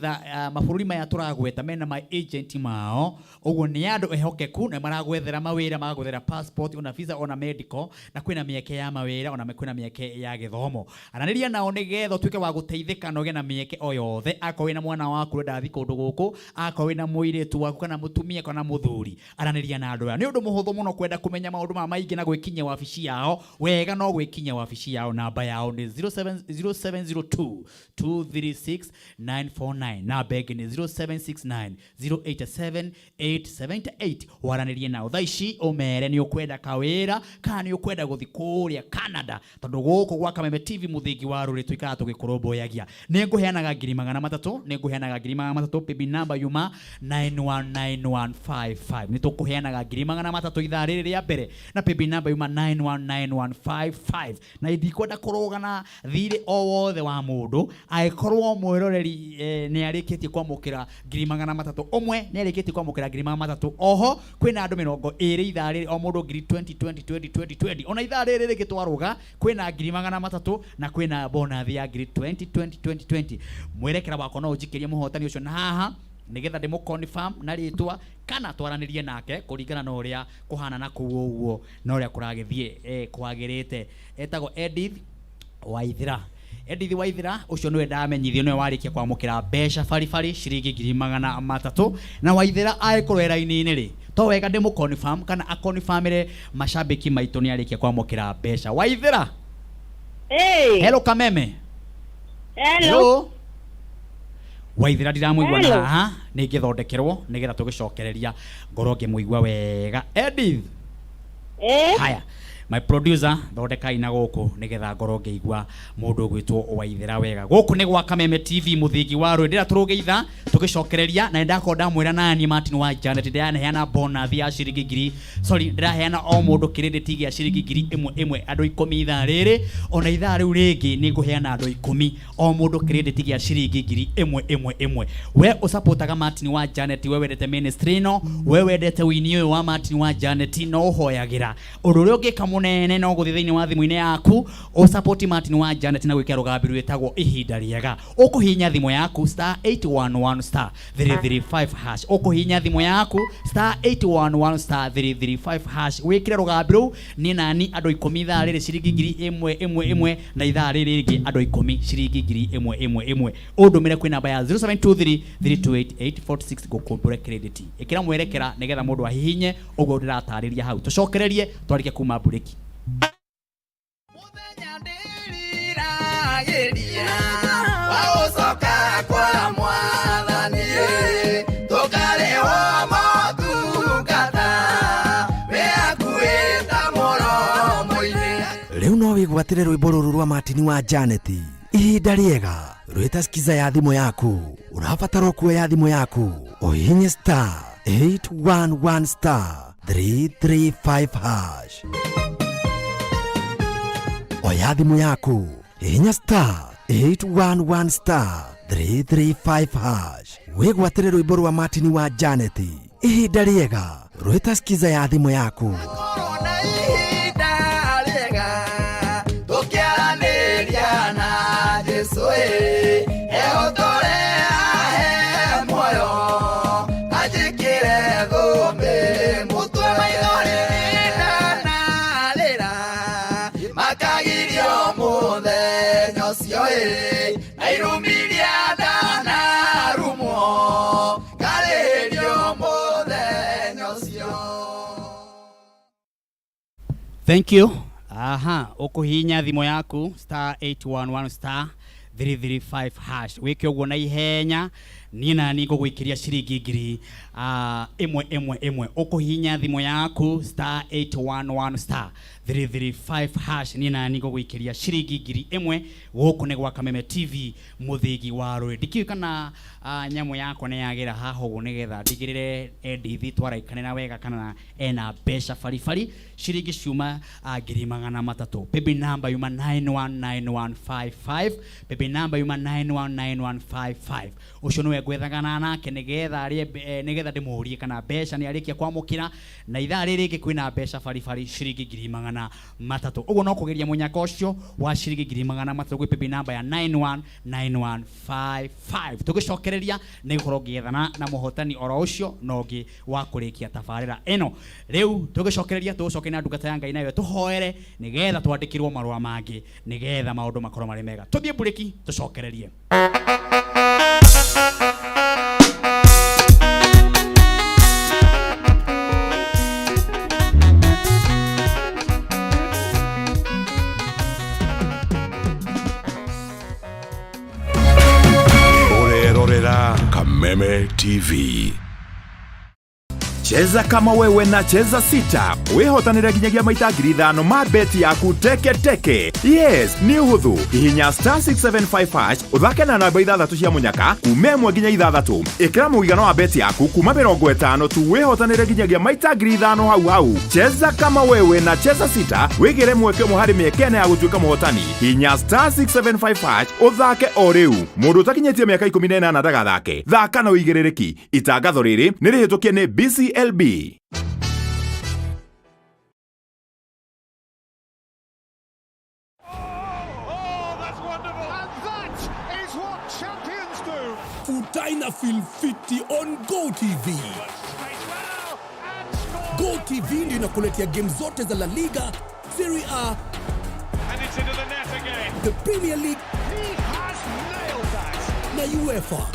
mabũrũri maya tũragweta mena ma agent mao, ũguo nĩ andũ ehokeku na maragwethera mawĩra, magagwethera passport, ona visa, ona medical, na kwĩna mĩeke ya mawĩra, ona kwĩna mĩeke ya gĩthomo. Aranĩria nao nĩgetha ũtuĩke wa gũteithĩka na ũgĩe na mĩeke o yothe. Akorwo wĩna mwana waku ũrenda athiĩ kũndũ gũkũ, akorwo wĩna mũirĩtu waku kana mũtumia kana mũthuri, aranĩria na andũ aya. Nĩ ũndũ mũhũthũ mũno kwenda kũmenya maũndũ maya maingĩ na gwĩkinyia wabici yao wega, no gwĩkinyia wabici yao. Namba yao nĩ 0702 236 949, namba ĩngĩ nĩ 0769 087 878. Waranĩrie nao thaa ici ũmere nĩ ũkwenda kawĩra kana nĩ ũkwenda gũthiĩ kũrĩa. kũrĩa Canada, tondũ gũkũ gwa Kameme TV mũthingi wa rũrĩ tũikaraga tũgĩkũrũmbũyagia. Nĩ ngũheanaga 300,000, nĩ ngũheanaga 300,000. Paybill number yuma 919155. Nĩ tũkũheanaga 300,000 ithaa rĩrĩ rĩa mbere na paybill number yuma 919155. Na ndikwenda kũrũgana thirĩ o wothe wa mũndũ angĩkorwo mwĩroreri nĩ arĩkĩtie kwamũkĩra 300,000. Ũmwe nĩ arĩkĩtie kwamũkĩra 300,000. Oho kwĩna andũ 20 ithaa rĩrĩ, o mũndũ ngiri 20 20 20 20 20. Ona ithaa rĩrĩ rĩngĩ twarũga kwĩna 300,000 na kwĩna bonathi ya ngiri 20 20 20 20. Mwerekera wakwa no ũnjikĩrie mũhotani ũcio na haha nigetha ndĩmũ confirm na rĩtwa kana twaranĩrie nake kũringana na ũrĩa kũhana na kũu ũguo na ũrĩa kũragĩthiĩ kwagĩrĩte. Etagwo Edith Waithira. Edith Waithira ũcio nĩwe ndamenyithio nĩwe warĩkia kwamũkĩra mbeca baribari ciringi 300,000. Na Waithira agĩkorwo e raini-inĩ rĩ, to wega ndĩmũ confirm kana akonfirmĩre macambĩki maitũ nĩ arĩkia kwamũkĩra mbeca. Waithira. Hey. Hello Kameme. Hello. Waithira ndiramũigua na Hello. haha nĩ ngĩthondekerwo nĩgetha tũgĩcokereria ngorwo ngĩmũigua wega. Edith. Haya, my producer thondekai na gũkũ nĩgetha ngorwo ngĩigua mũndũ ũgwĩtwo Waithira wega. Gũkũ nĩ gwa Kameme TV mũthingi wa rũĩ ndĩra tũrũgĩitha tũgĩcokereria na nĩndakorwo ndamwĩra nani Martin wa Janet ndĩraheana bonus ya ciringi ngiri, sorry, ndĩraheana o mũndũ credit gĩa ciringi 1000 andũ 10 ithaa rĩrĩ. Ona ithaa rĩu rĩngĩ nĩ ngũheana andũ 10 o mũndũ credit gĩa ciringi 1000. We ũsupportaga Martin wa Janet, we wendete ministry ĩno, we wendete wini ũyũ wa Martin wa Janet, no ũhoyagĩra ũndũ ũrĩa ũngĩka mũnene no gũthiĩ thĩinĩ wa thimũ-inĩ yaku ũsupport Martin wa Janet na gwĩkĩra rũgambi rwĩtagwo ihinda rĩega. Ũkũhihinya thimũ yaku star 811 star 335 hash. Ũkũhihinya thimũ yaku star 811 star 335 hash wĩkĩre rũgambi rũu nĩ nani andũ 10 ithaa rĩrĩ ciringi 1000 na ithaa rĩrĩ rĩngĩ andũ 10 ciringi 1000. Ũndũmĩre kwĩ namba ya 0723 328846 ngũkũmbũre credit. Ĩkĩra mwerekera nĩgetha mũndũ ahihinye ũguo ndĩratarĩria hau. Tũcokererie twarĩke kuma mburĩki. Mũthenya ndĩriragĩria wa gũcoka kwa Mwathani, tũkarĩhwo motungata wĩ hakuhĩ ta mũromo-inĩ. Rĩu no wĩgwatĩre rwĩmbo rũrũ rwa Martin wa Janet ihinda rĩega rwĩta skiza ya thimũ yaku. Ũrabatara kuoya thimũ yaku ũhihinye star 811 star 335 hash. Oya thimũ yaku hihinya star 811 star 335 hash wĩgwatĩre rwĩmbo rwa Martin wa Janet ihinda rĩega rwĩta skiza ya thimũ yaku. Korwo na ihinda rĩega tũkĩaranĩria na Jesũ ĩ, ehotore ahe muoyo anjĩkĩre thũmbĩ mũtwe. Maithori ndanarĩra makagirio mũthenya ũcio ĩ, na irumiria ndanarumwo ngarĩhĩrio mũthenya ũcio. Thank you. Aha, ũkũhihinya thimũ yaku star 811 star 335 hash wĩke ũguo na ihenya niĩ nani ngũgũikĩria ciringi 1000. Ũkũhihinya thimũ yaku star 811 star 335 hash niĩ nani ngũgũikĩria ciringi 1000. Gũkũ nĩ gwa Kameme TV mũthingi wa rũĩ. Ndikĩũĩ kana nyamũ yakwa nĩ yagĩra haha ũguo nĩgetha ndigĩrĩre Edith twaraikanĩra wega kana ena mbeca baribari ciringi ciuma 300,000. Paybill number yuma 919155. Paybill number yuma 919155. Ũcio nĩwe ngwethagana nake nĩgetha arĩe nĩgetha ndĩmũrie kana mbeca nĩ arĩkia kwamũkĩra na ithaa rĩrĩ rĩngĩ kwĩna mbeca baribari ciringi 300,000. Ũguo no kũgeria mũnyaka ũcio wa ciringi 300,000 gwĩ paybill number ya 919155. Tũgĩcokereria nĩ gũkorwo ngĩethana na mũhotani oro ũcio na ũngĩ wa kũrĩkia tabarĩra ĩno. Rĩu tũgĩcokereria tũgũcokeria na ndungata ya Ngai nayo tũhoere nĩgetha twandĩkĩrwo marũa mangĩ nĩgetha maũndũ makorwo marĩ mega. Tũthiĩ mburĩki tũcokererie. Ũrerorera Kameme TV. Cheza kama wewe na Cheza Sita wĩhotanĩre nginyagia maita 5,000 ma beti yaku teke teke. Yes, nĩ ũhũthũ. Hihinya star 675 hash ũthake na namba ithathatũ cia mũnyaka kuma 1 nginya 6. Ĩkĩra mũigana wa beti yaku kuma 50 tu wĩhotanĩre nginyagia maita 5,000 hau hau. Cheza kama wewe na Cheza Sita wĩgĩre mweke ũmwe harĩ mĩeke ĩna ya gũtuĩka mũhotani. Hihinya star 675 hash ũthake o rĩu. Mũndũ ũtakinyĩtie mĩaka 18 ndagathake. Thaka na ũigĩrĩrĩki. Itangatho rĩrĩ nĩ rĩhĩtũkie nĩ BCLB. Utaina feel fiti on GoTV. GoTV ndio inakuletea game zote za La Liga, Serie A, the Premier League na UEFA.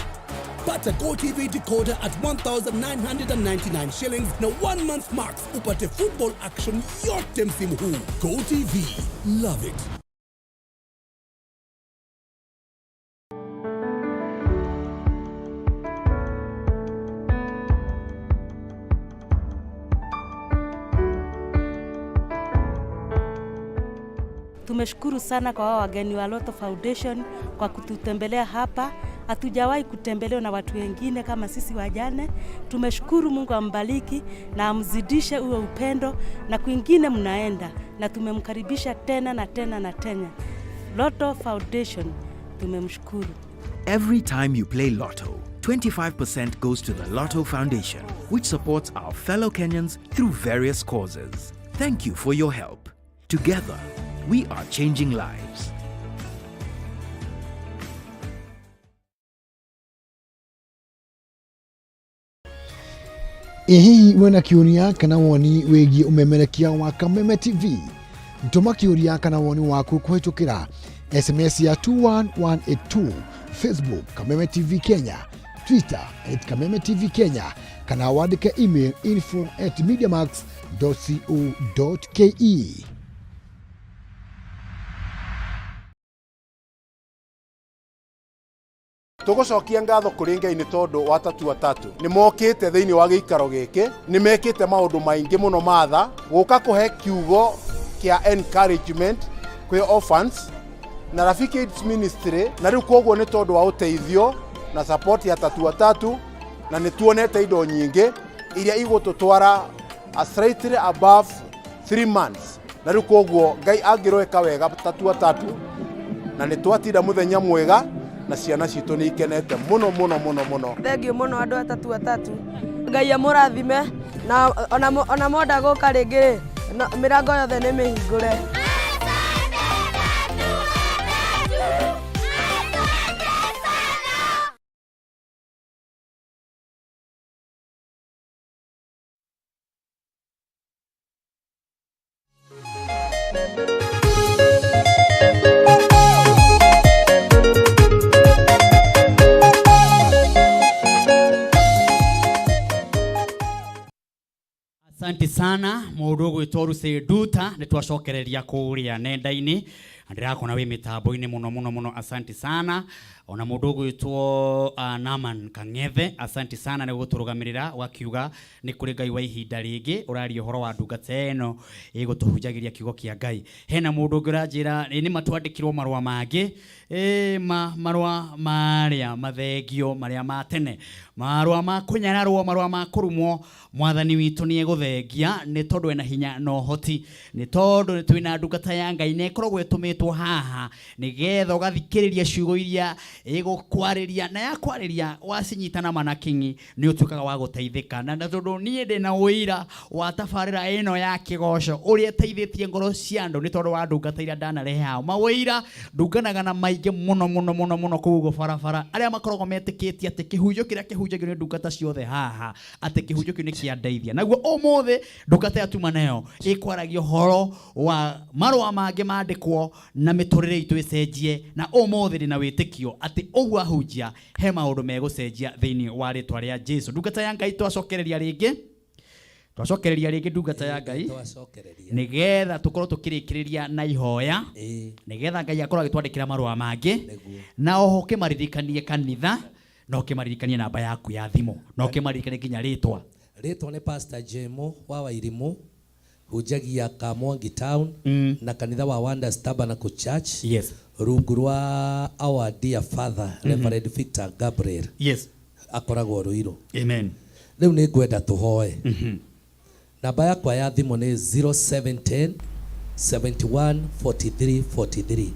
Pata GoTV decoder at 1999 shillings na 1 month max upate football action yote msimu huu. GoTV, love it. Tumeshukuru sana kwa wao wageni wa Lotto Foundation kwa kututembelea hapa. Hatujawahi kutembelewa na watu wengine kama sisi wajane. Tumeshukuru, Mungu ambariki na amzidishe huo upendo, na kwingine mnaenda, na tumemkaribisha tena na tena na tena. Lotto Foundation tumemshukuru. Every time you play Lotto, 25% goes to the Lotto Foundation, which supports our fellow Kenyans through various causes. Thank you for your help. Together, we are changing lives. Ĩ hihi wĩna kĩũria kana woni wĩgiĩ ũmemerekia wa Kameme TV? Tũma kĩũria kana woni waku kũhĩtũkĩra SMS ya 21182, Facebook Kameme TV Kenya, Twitter at Kameme TV Kenya, kana wandĩke email info@mediamax.co.ke. Tũgũcokia ngatho kũrĩ Ngai nĩ tondũ wa Tatu Watatu nĩ mokĩte thĩinĩ wa gĩikaro gĩkĩ, nĩ mekĩte maũndũ maingĩ mũno matha gũka kũhe kiugo kĩa encouragement kwĩ orphans na Rafiki AIDS Ministry, na rĩu koguo nĩ tondũ wa ũteithio na support ya Tatu Watatu, na nĩ tuonete indo nyingĩ iria igũtũtwara a slightly above 3 months, na rĩu koguo Ngai angĩroeka wega Tatu Watatu, na nĩ twatinda mũthenya mwega na ciana citũ nĩ ikenete mũno mũno mũno mũno. Thengiũ mũno andũ a Tatu Watatu, Ngai amũrathime, na ona monda gũka rĩngĩ rĩ, mĩrango yothe nĩ mĩhingũre. Asante sana mũndũ ũgwĩtwo Lucy Nduta, nĩ twacokereria kũrĩa nenda-inĩ, na ndĩrakona wĩ mĩtambo-inĩ mũno mũno mũno, asante sana. Ona mũndũ ũgwĩtwo Naman Kang'ethe, asante sana nĩ gũtũrũgamĩrĩra wakiuga nĩ kũrĩ Ngai wa ihinda rĩngĩ ũraria ũhoro wa ndungata ĩno ĩgũtũhunjagĩria kiugo kĩa Ngai. Hena mũndũ ũngĩ ũranjĩra nĩ matwandĩkirwo marũa mangĩ, marũa marĩa mathengio marĩa ma tene, marũa ma kũnyararwo, marũa ma kũrumwo. Mwathani witũ nĩ egũthengia nĩ tondũ ena hinya na ũhoti, nĩ tondũ nĩ twĩna ndungata ya Ngai na ĩkoragwo ĩtũmĩtwo haha nĩgetha ũgathikĩrĩria ciugo iria ĩgũkwarĩria, na yakwarĩria wacinyita na manakingi nĩ ũtuĩkaga wa gũteithĩka. Na tondũ niĩ ndĩna ũira wa tabarĩra ĩno ya kĩgoco ũrĩa ĩteithĩtie ngoro cia andũ nĩ tondũ wa ndungata iria ndanarehe hao, mawĩira ndunganaga na maingĩ mũno mũno mũno mũno kũu ũguo barabara, arĩa makoragwo metĩkĩtie atĩ kĩhunjio kĩrĩa kĩhunjagio nĩ ndungata ciothe haha atĩ kĩhunjio kĩu nĩ kĩandeithia. Naguo ũmũthĩ ndungata ya tuma nayo ĩkwaragia ũhoro wa marũa mangĩ mandĩkwo na mĩtũrĩre itũ ĩcenjie, na ũmũthĩ ndĩna wĩtĩkio atĩ ũguo ahunjia he maũndũ megũcenjia thĩinĩ wa rĩtwa rĩa Jesu. Ndungata ya Ngai twacokereria rĩngĩ, twacokereria rĩngĩ ndungata ya Ngai nĩgetha tũkorwo tũkĩrĩkĩrĩria na ihoya, nĩgetha Ngai akorwo agĩtwandĩkĩra marũa mangĩ, na oho ũkĩmaririkanie kanitha, na ũkĩmaririkanie namba yaku ya thimũ, na ũkĩmaririkanie nginya rĩtwa. Rĩtwa nĩ Pastor Jemo wa Wairimũ, hunjagia Kamwangi Town na kanitha wa Wonders Tabernacle Church. Rungu rwa our dear father, Reverend Victor Gabriel. Akoragwo Ruiru. Amen. Rĩu nĩ ngwenda tũhoe. Namba yakwa ya thimũ nĩ 0710 71 43 43,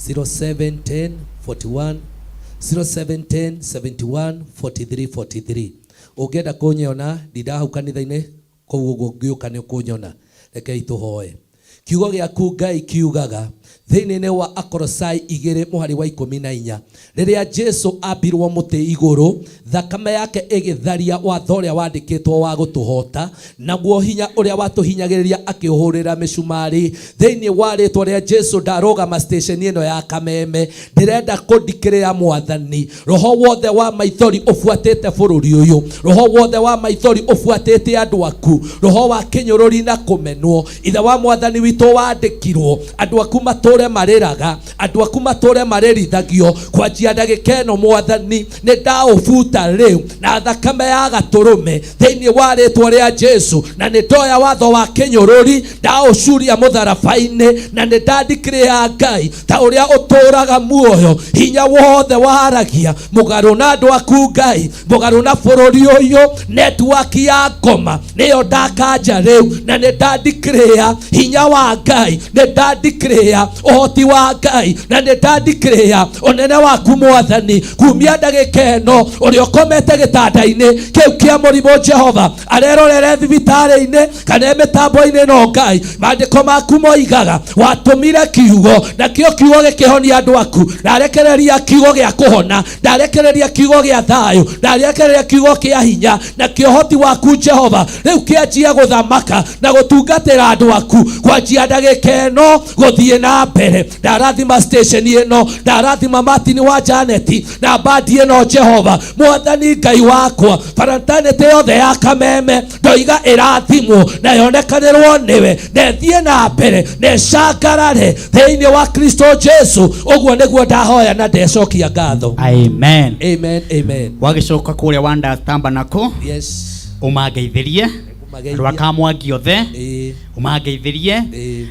0710 41, 0710 71 43 43. Ũngĩenda kũnyona, ndindaga hau kanitha-inĩ kũu ũguo, ngĩũka nĩ ũkũnyona. Rekei tũhoe. Kiugo gĩaku Ngai kiugaga thĩinĩ wa Akorosai 2 mũhari wa 14, rĩrĩa Jesu ambirwo mũtĩ igũrũ, thakame yake ĩgĩtharia watho ũrĩa wandĩkĩtwo wa gũtũhota, naguo hinya ũrĩa watũhinyagĩrĩria akĩũhũrĩra mĩcumarĩ. Thĩinĩ wa rĩtwa rĩa Jesu, ndarũgama station ĩno ya Kameme, ndĩrenda kũndikĩrĩra Mwathani, roho wothe wa maithori ũbuatĩte bũrũri ũyũ, roho wothe wa maithori ũbuatĩte andũ aku, roho wa kĩnyũrũri na kũmenwo, Ithe wa Mwathani witũ, wandĩkirwo andũ aku matũre marĩraga, andũ aku matũre marĩrithagio. Kwanjia ndagĩka ĩno, Mwathani, nĩ ndaũbuta rĩu na thakame ya gatũrũme thĩinĩ wa rĩtwa rĩa Jesu, na nĩ ndoya watho wa kĩnyũrũri, ndaũcuria mũtharaba-inĩ, na nĩ ndandikĩrĩa Ngai ta ũrĩa ũtũraga muoyo, hinya wothe waragia mũgarũ na andũ aku, Ngai, mũgarũ na bũrũri ũyũ, network ya ngoma nĩyo ndakanja rĩu, na nĩ ndandikĩrĩa hinya wa Ngai, nĩ ndandikĩrĩa ũhoti wa Ngai, na nĩ ndandikĩrĩa ũnene waku Mwathani. Kumia ndagĩka ĩno, ũrĩa ũkomete gĩtanda-inĩ kĩu kĩa mũrimũ, Jehova, arerorere thibitarĩ-inĩ kana mĩtambo-inĩ ĩno, Ngai, maandĩko maku moigaga watũmire kiugo, nakĩo kiugo gĩkĩhonia andũ aku. Ndarekereria kiugo gĩa kũhona, ndarekereria kiugo gĩa thayũ, ndarekereria kiugo kĩa hinya na kĩohoti waku Jehova. Rĩu kĩanjia gũthamaka na gũtungatĩra andũ aku kwanjia ndagĩka ĩno gũthiĩ na mbere. Ndarathima station ĩno, ndarathima Martin wa Janet na bandi ĩno. Jehova Mwathani Ngai wakwa, fraternity yothe ya Kameme ndoiga ĩrathimwo na yonekanĩrwo nĩwe, na ĩthiĩ na mbere na ĩcangarare thĩinĩ wa Kristo Jesu. Ũguo nĩguo ndahoya na ndecokia ngatho. Amen. Amen, amen. Wagĩcoka kũrĩa Wonders Tabernacle, ũmangeithĩrie Ũmageithie. andũ a Kamwangi othe, ũmangeithĩrie,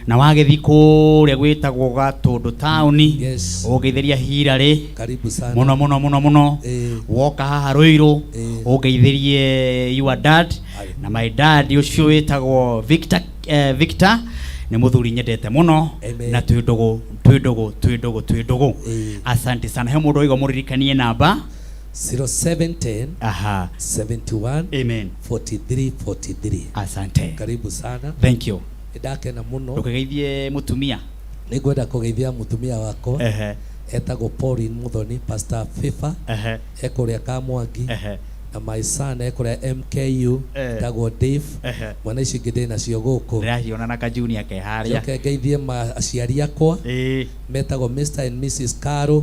na wagĩthiĩ kũrĩa gwĩtagwo Gatũndũ taũni, ũngeithĩria Hirarĩ. Karibu sana. Mũno mũno mũno mũno. Woka haha Ruiru, ũngeithĩrie your dad na my dad ũcio wĩtagwo Victor. Victor nĩ mũthuri nyendete mũno na twĩ ndũgũ, twĩ ndũgũ, twĩ ndũgũ, twĩ ndũgũ. Asante sana. He mũndũ oiga mũririkanie namba. 0710 71 Amen. 43 43. Asante. Karibu sana. Thank you. Ndakena mũno. Ndũkĩgeithie mũtumia. Nĩ ngwenda kũgeithia mũtumia wakwa, etagwo Pauline Muthoni, Pastor Fifa, ekũrĩa Kamwangi, na my son ekũrĩa MKU, etagwo Dave. Mwana ici ingĩ ndĩ nacio gũkũ. Ndĩraciona na kajunia ke harĩa. Njoke ngeithie aciari akwa, metagwo Mr and Mrs Caro,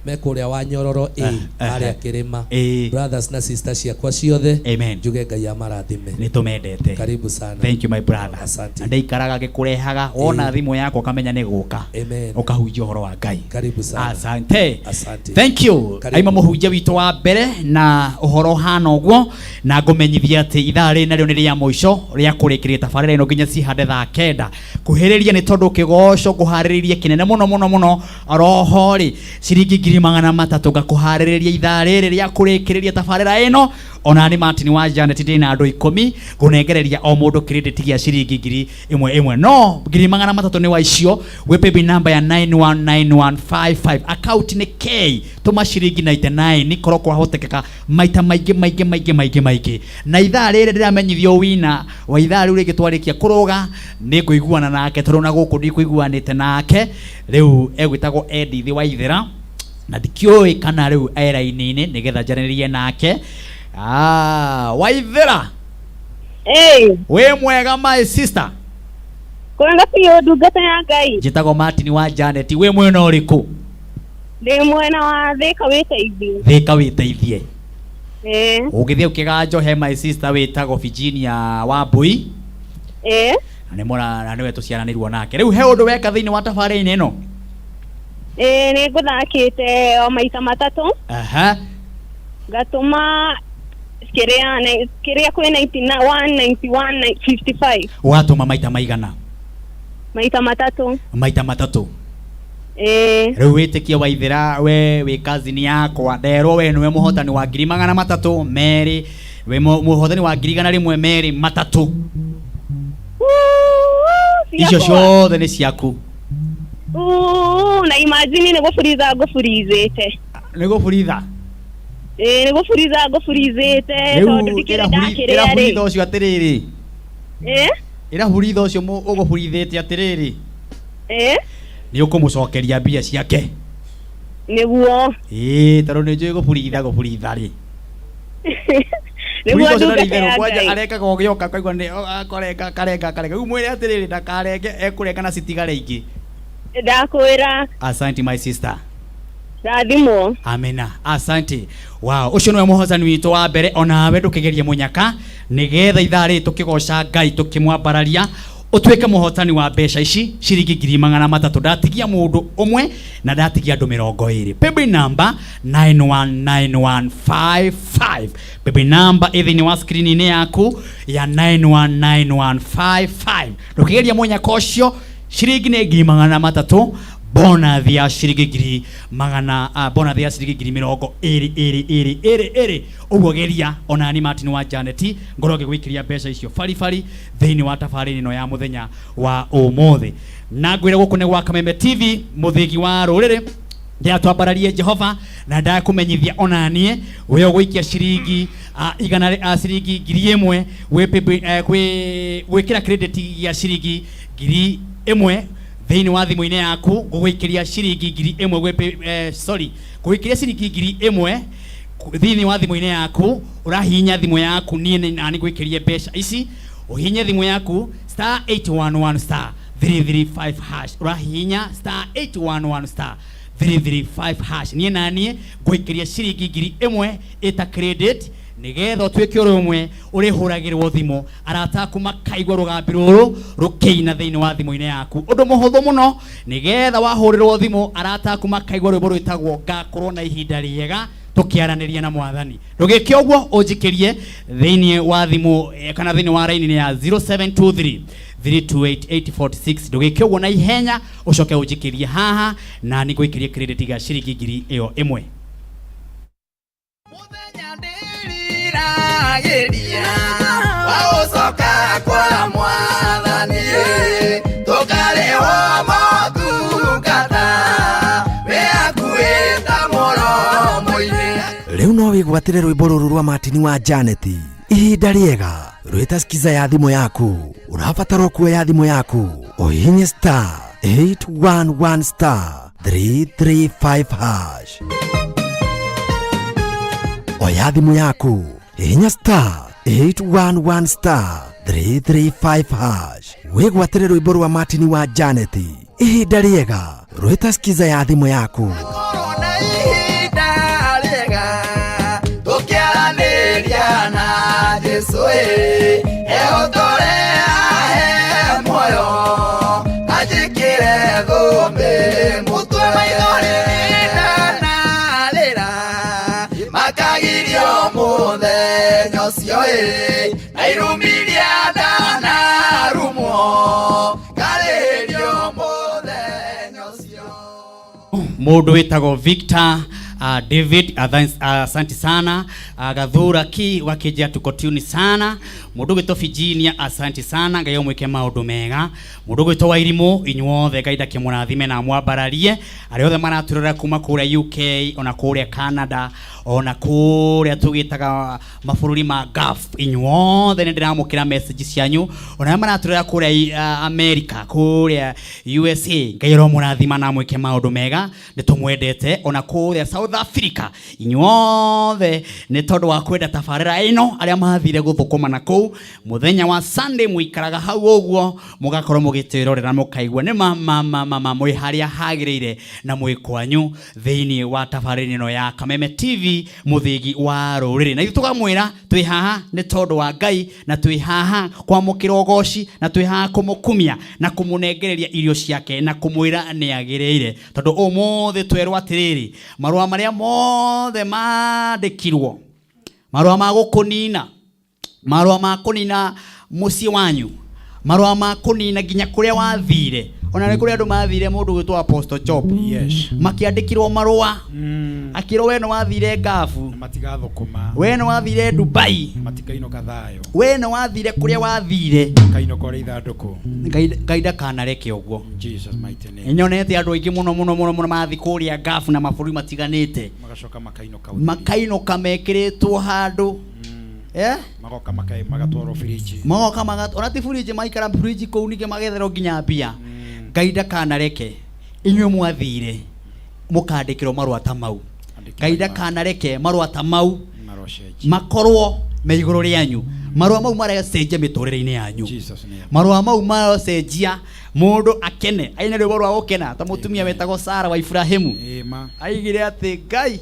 me kũrĩa wa Nyororo A, harĩa kĩrĩma. Brothers na sisters ciakwa ciothe. Amen. Njuge Ngai amarathime. Nĩ tũmendete. Karibu sana. Thank you, my brother. Asante. Na ndĩikaraga ngĩkũrehaga, wona thimũ yakwa ũkamenya nĩ gũka Amen. ũkahunjia ũhoro wa Ngai. Karibu sana. Asante. Asante. Thank you. Karibu. Aima mũhunjia witũ wa mbere na ũhoro hana ũguo, na ngũmenyithia atĩ ithaa rĩrĩ narĩo nĩ rĩa mũico rĩa kũrĩkĩrĩria tabarĩra ĩno nginya cihande thaa 9 kuhĩrĩria, nĩ tondũ kĩgoco ngũharĩrĩirie kĩnene mũno mũno mũno. Oroho rĩ, ciringi 300,000 ngakũharĩrĩria ithaa rĩrĩ rĩa kũrĩkĩrĩria tabarĩra ĩno. Ona nĩ Martin wa Janet, ndĩ na andũ 10 ngũnengereria o mũndũ credit gĩa ciringi 1,000 ĩmwe, no 300,000 nĩ wa icio wĩ paybill number ya 919155, account nĩ K. Tũma ciringi 99 korwo kwahotekeka maita maingĩ maingĩ maingĩ maingĩ maingĩ. Na ithaa rĩrĩ ndĩramenyithio wina wa ithaa rĩu rĩngĩ twarĩkia kũrũga nĩ ngũiguana nake, tondũ na gũkũ ndikũiguanĩte nake. Rĩu egwĩtagwo Edith Waithera, na ndikĩũĩ kana rĩu e raini-inĩ nĩgetha njaranĩrie nake. Ah, Waithera. Hey. Wĩ mwega, my sister? Kwega biũ, ndungata ya Ngai. Njĩtagwo Martin wa Janet. Wĩ mwena ũrĩkũ? Ndĩ mwena wa Thĩka wĩteithie. Thĩka wĩteithie. Ĩĩ. Ũngĩthiĩ ũkĩganjo he my sister wĩtagwo Virginia Wambui. Na nĩ mũra na nĩwe tũciaranĩirwo nake. Rĩu he ũndũ weka thĩinĩ wa tabarĩra-inĩ ĩno? Ĩĩ, nĩ ngũthakĩte o maita matatũ. Ngatũma Kĩrĩa kĩrĩa kwĩ 91 91 55. Watũma maita maigana? Maita matatũ. Maita matatũ. Ĩĩ. Rĩu wĩtĩkie waithĩra we wĩ kazini yakwa nderwo we nĩwe mũhotani wa 302,000, wĩ mũhotani wa 102,300. Icio ciothe nĩ ciaku. Uu, na imagine nĩ gũburiza ngũburizĩte. Nĩ gũburitha? Ĩĩ, nĩ gũburiza ngũburizĩte tondũ Rĩu ndikĩrĩ ndakĩrĩa ĩra rĩ. buritha ũcio atĩrĩrĩ. Ĩĩ. Ĩra buritha ũcio ũgũburithĩte atĩrĩrĩ. Ĩĩ. Nĩ ũkũmũcokeria mbia ciake. Nĩguo. Ĩĩ, tondũ nĩ njũĩ gũburitha gũburitha rĩ. Nĩguo Buritha ũcio ndarĩ ndungata itherũ ya kwanja Ngai. arekaga ũgĩoka kaigua nĩ akarenga karenga karenga. Rĩu mwĩre atĩrĩrĩ ndakarenge ekũrenga na citigare ingĩ. Ndakwĩra. Asante my sister. Rathimwo. Amena, asante. Wow, ũcio nĩwe mũhotani witũ wa mbere. Onawe ndũkĩgerie mũnyaka nĩgetha ithaa rĩrĩ tũkĩgoca Ngai tũkĩmwambararia ũtuĩke mũhotani wa mbeca ici ciringi 300,000. Ndatigia mũndũ ũmwe na ndatigia andũ 20. Paybill number 919155, paybill number ĩ thĩinĩ wa screen-inĩ yaku ya 919155. Ndũkĩgeria mũnyaka ũcio, ciringi nĩ 300,000, bonus ya ciringi ngiri magana bonus ya ciringi 20,000 ĩrĩ ĩrĩ ĩrĩ ĩrĩ. Ũguo geria onani Martin wa Janet ngorwo ngĩgũikĩria mbeca icio baribari thĩinĩ wa tabarĩra ĩno ya mũthenya wa ũmũthĩ. Na ngwĩre gũkũ nĩ gwa Kameme TV, mũthĩgi wa rũrĩrĩ. Ndĩratwambararie Jehova na ndakũmenyithia onanie we ũgũikia ciringi igana ciringi 1,000 gwĩkĩra credit ya ciringi 1,000 thĩinĩ wa thimũ-inĩ yaku, ngũgũikĩria ciringi 1,000 sorry, ngũgũikĩria ciringi 1,000 thĩinĩ wa thimũ-inĩ yaku. Ũrahihinya thimũ yaku niĩ na nĩngũikĩrie mbeca ici, ũhihinye thimũ yaku star 811 star 335 hash, ũrahihinya star 811 star 335 hash, niĩ naniĩ ngũikĩria ciringi 1,000 ĩta credit nĩgetha ũtuĩke ũrĩ ũmwe ũrĩhũragĩrwo thimũ, arata aku makaigua rũgambi rũrũ rũkĩina thĩinĩ wa thimũ-inĩ yaku. Ũndũ mũhũthũ mũno, nĩgetha wahũrĩrwo thimũ arata aku makaigua rwĩmbo rwĩtagwo ngakorwo na ihinda rĩega tũkĩaranĩria na mwathani. Ndũgĩke ũguo, ũnjikĩrie thĩinĩ wa thimũ kana thĩinĩ wa raini ya 0723 328846. Ndũgĩke ũguo na ihenya, ũcoke ũnjikĩrie haha na nĩngũikĩrie credit ya ciringi 1,000. Waũcoka kwa mwathani tũkarĩhwo motungata wĩhakuĩta mũromo-inĩ. Rĩu no wĩgwatĩre rwĩmbo rũrũ rwa Martin wa Janet ihinda rĩega rwĩta skiza ya thimũ yaku. Ũrabatara kuoya thimũ yaku ũhihinye star 811 star 335 hash. Oya thimũ yaku, hihinya star 811 star 335 hash, wĩgwatĩre rwĩmbo rwa Martin wa Janet ihinda rĩega rwĩta skiza ya thimũ yaku. Ihinda rĩega tũkĩaranĩria na Jesũ ĩ ehotore ahe muoyo anjĩkĩre thũmbĩ mũtwe maithori ndanarĩra makagirio mũthenya ũcio ĩ na irumiria ndanarumwo ngarĩhĩrio mũthenya ũcio. Mũndũ wĩtagwo Victor David, asante sana. Gathura ki wakĩnjia tuko tune sana. Mũndũ ũgwĩtwo Virginia, asante sana, Ngai amwĩke maũndũ mega. Mũndũ ũgwĩtwo Wairimũ, inyuothe Ngai ndakĩmũrathime na amwambararie. Arĩa othe maratũrora kuma kũrĩa UK ona kũrĩa Canada ona kũrĩa tũgĩtaga mabũrũri ma Gulf, inyuothe nĩ ndĩramũkĩra message cianyu. Ona arĩa maratũrora kũrĩa America, kũrĩa USA, Ngai aromũrathima na amwĩke maũndũ mega, nĩ tũmwendete. Ona kũrĩa South Africa, inyuothe nĩ tondũ wa kwenda tabarĩra ĩno, arĩa mathire gũthũkũma na kũu mũthenya wa Sunday mũikaraga hau ũguo mũgakorwo mũgĩtwĩrorera mũkaigua nĩ ma ma ma ma ma mwĩ harĩa hagĩrĩire na mwĩ kwanyu thĩinĩ wa tabarĩra ĩno ya Kameme TV mũthĩgi wa rũrĩrĩ. Na ithuĩ tũkamwĩra twĩ haha nĩ tondũ wa Ngai, na twĩ haha kwamũkĩra ũgoci, na twĩ haha kũmũkumia na kũmũnengereria irio ciake na kũmwĩra nĩ agĩrĩire, tondũ ũmũthĩ twerwo atĩrĩrĩ, marũa marĩa mothe mandĩkirwo Marũa ma gũkũnina, marũa ma kũnina mũciĩ wanyu, marũa ma kũnina nginya kũrĩa wathire. Ona nĩ kũrĩ andũ mathire mũndũ gwĩtwo Apostle Chop. Yes. Makĩandĩkĩrwo marũa, akĩrwo we nĩ wathire Ngabu, Matigathũkũma. we nĩ wathire Dubai, Matikainũka thayũ. we nĩ wathire kũrĩa wathire. Kainũka ũrĩ ithandũkũ. Ngai ndakanareke ũguo. Jesus mighty name. Nyonete andũ aingĩ mũno mũno mũno mũno mathiĩ kũrĩa Ngabu na mabũrũri matiganĩte, Magacoka makainũka. Makainũka mekĩrĩtwo handũ. Eh? Magoka magatwarwo firiji. Magoka magat ona ti buriji, maikara buriji kũu ningĩ magetherwo nginya mbia. Ngai ndakanareke inyuĩ mwathire mũkandĩkĩrwo marũa ta mau. Ngai ndakanareke marũa ta mau Marocenjia. makorwo me igũrũ rĩanyu. Marũa mau maracenjia mĩtũrĩre-inĩ yanyu. Jesus name. Marũa mau maracenjia mũndũ akene, aine rwĩmbo rwa gũkena ta mũtumia wetagwo Sara wa Ibrahimu. Ĩma. Aigire atĩ Ngai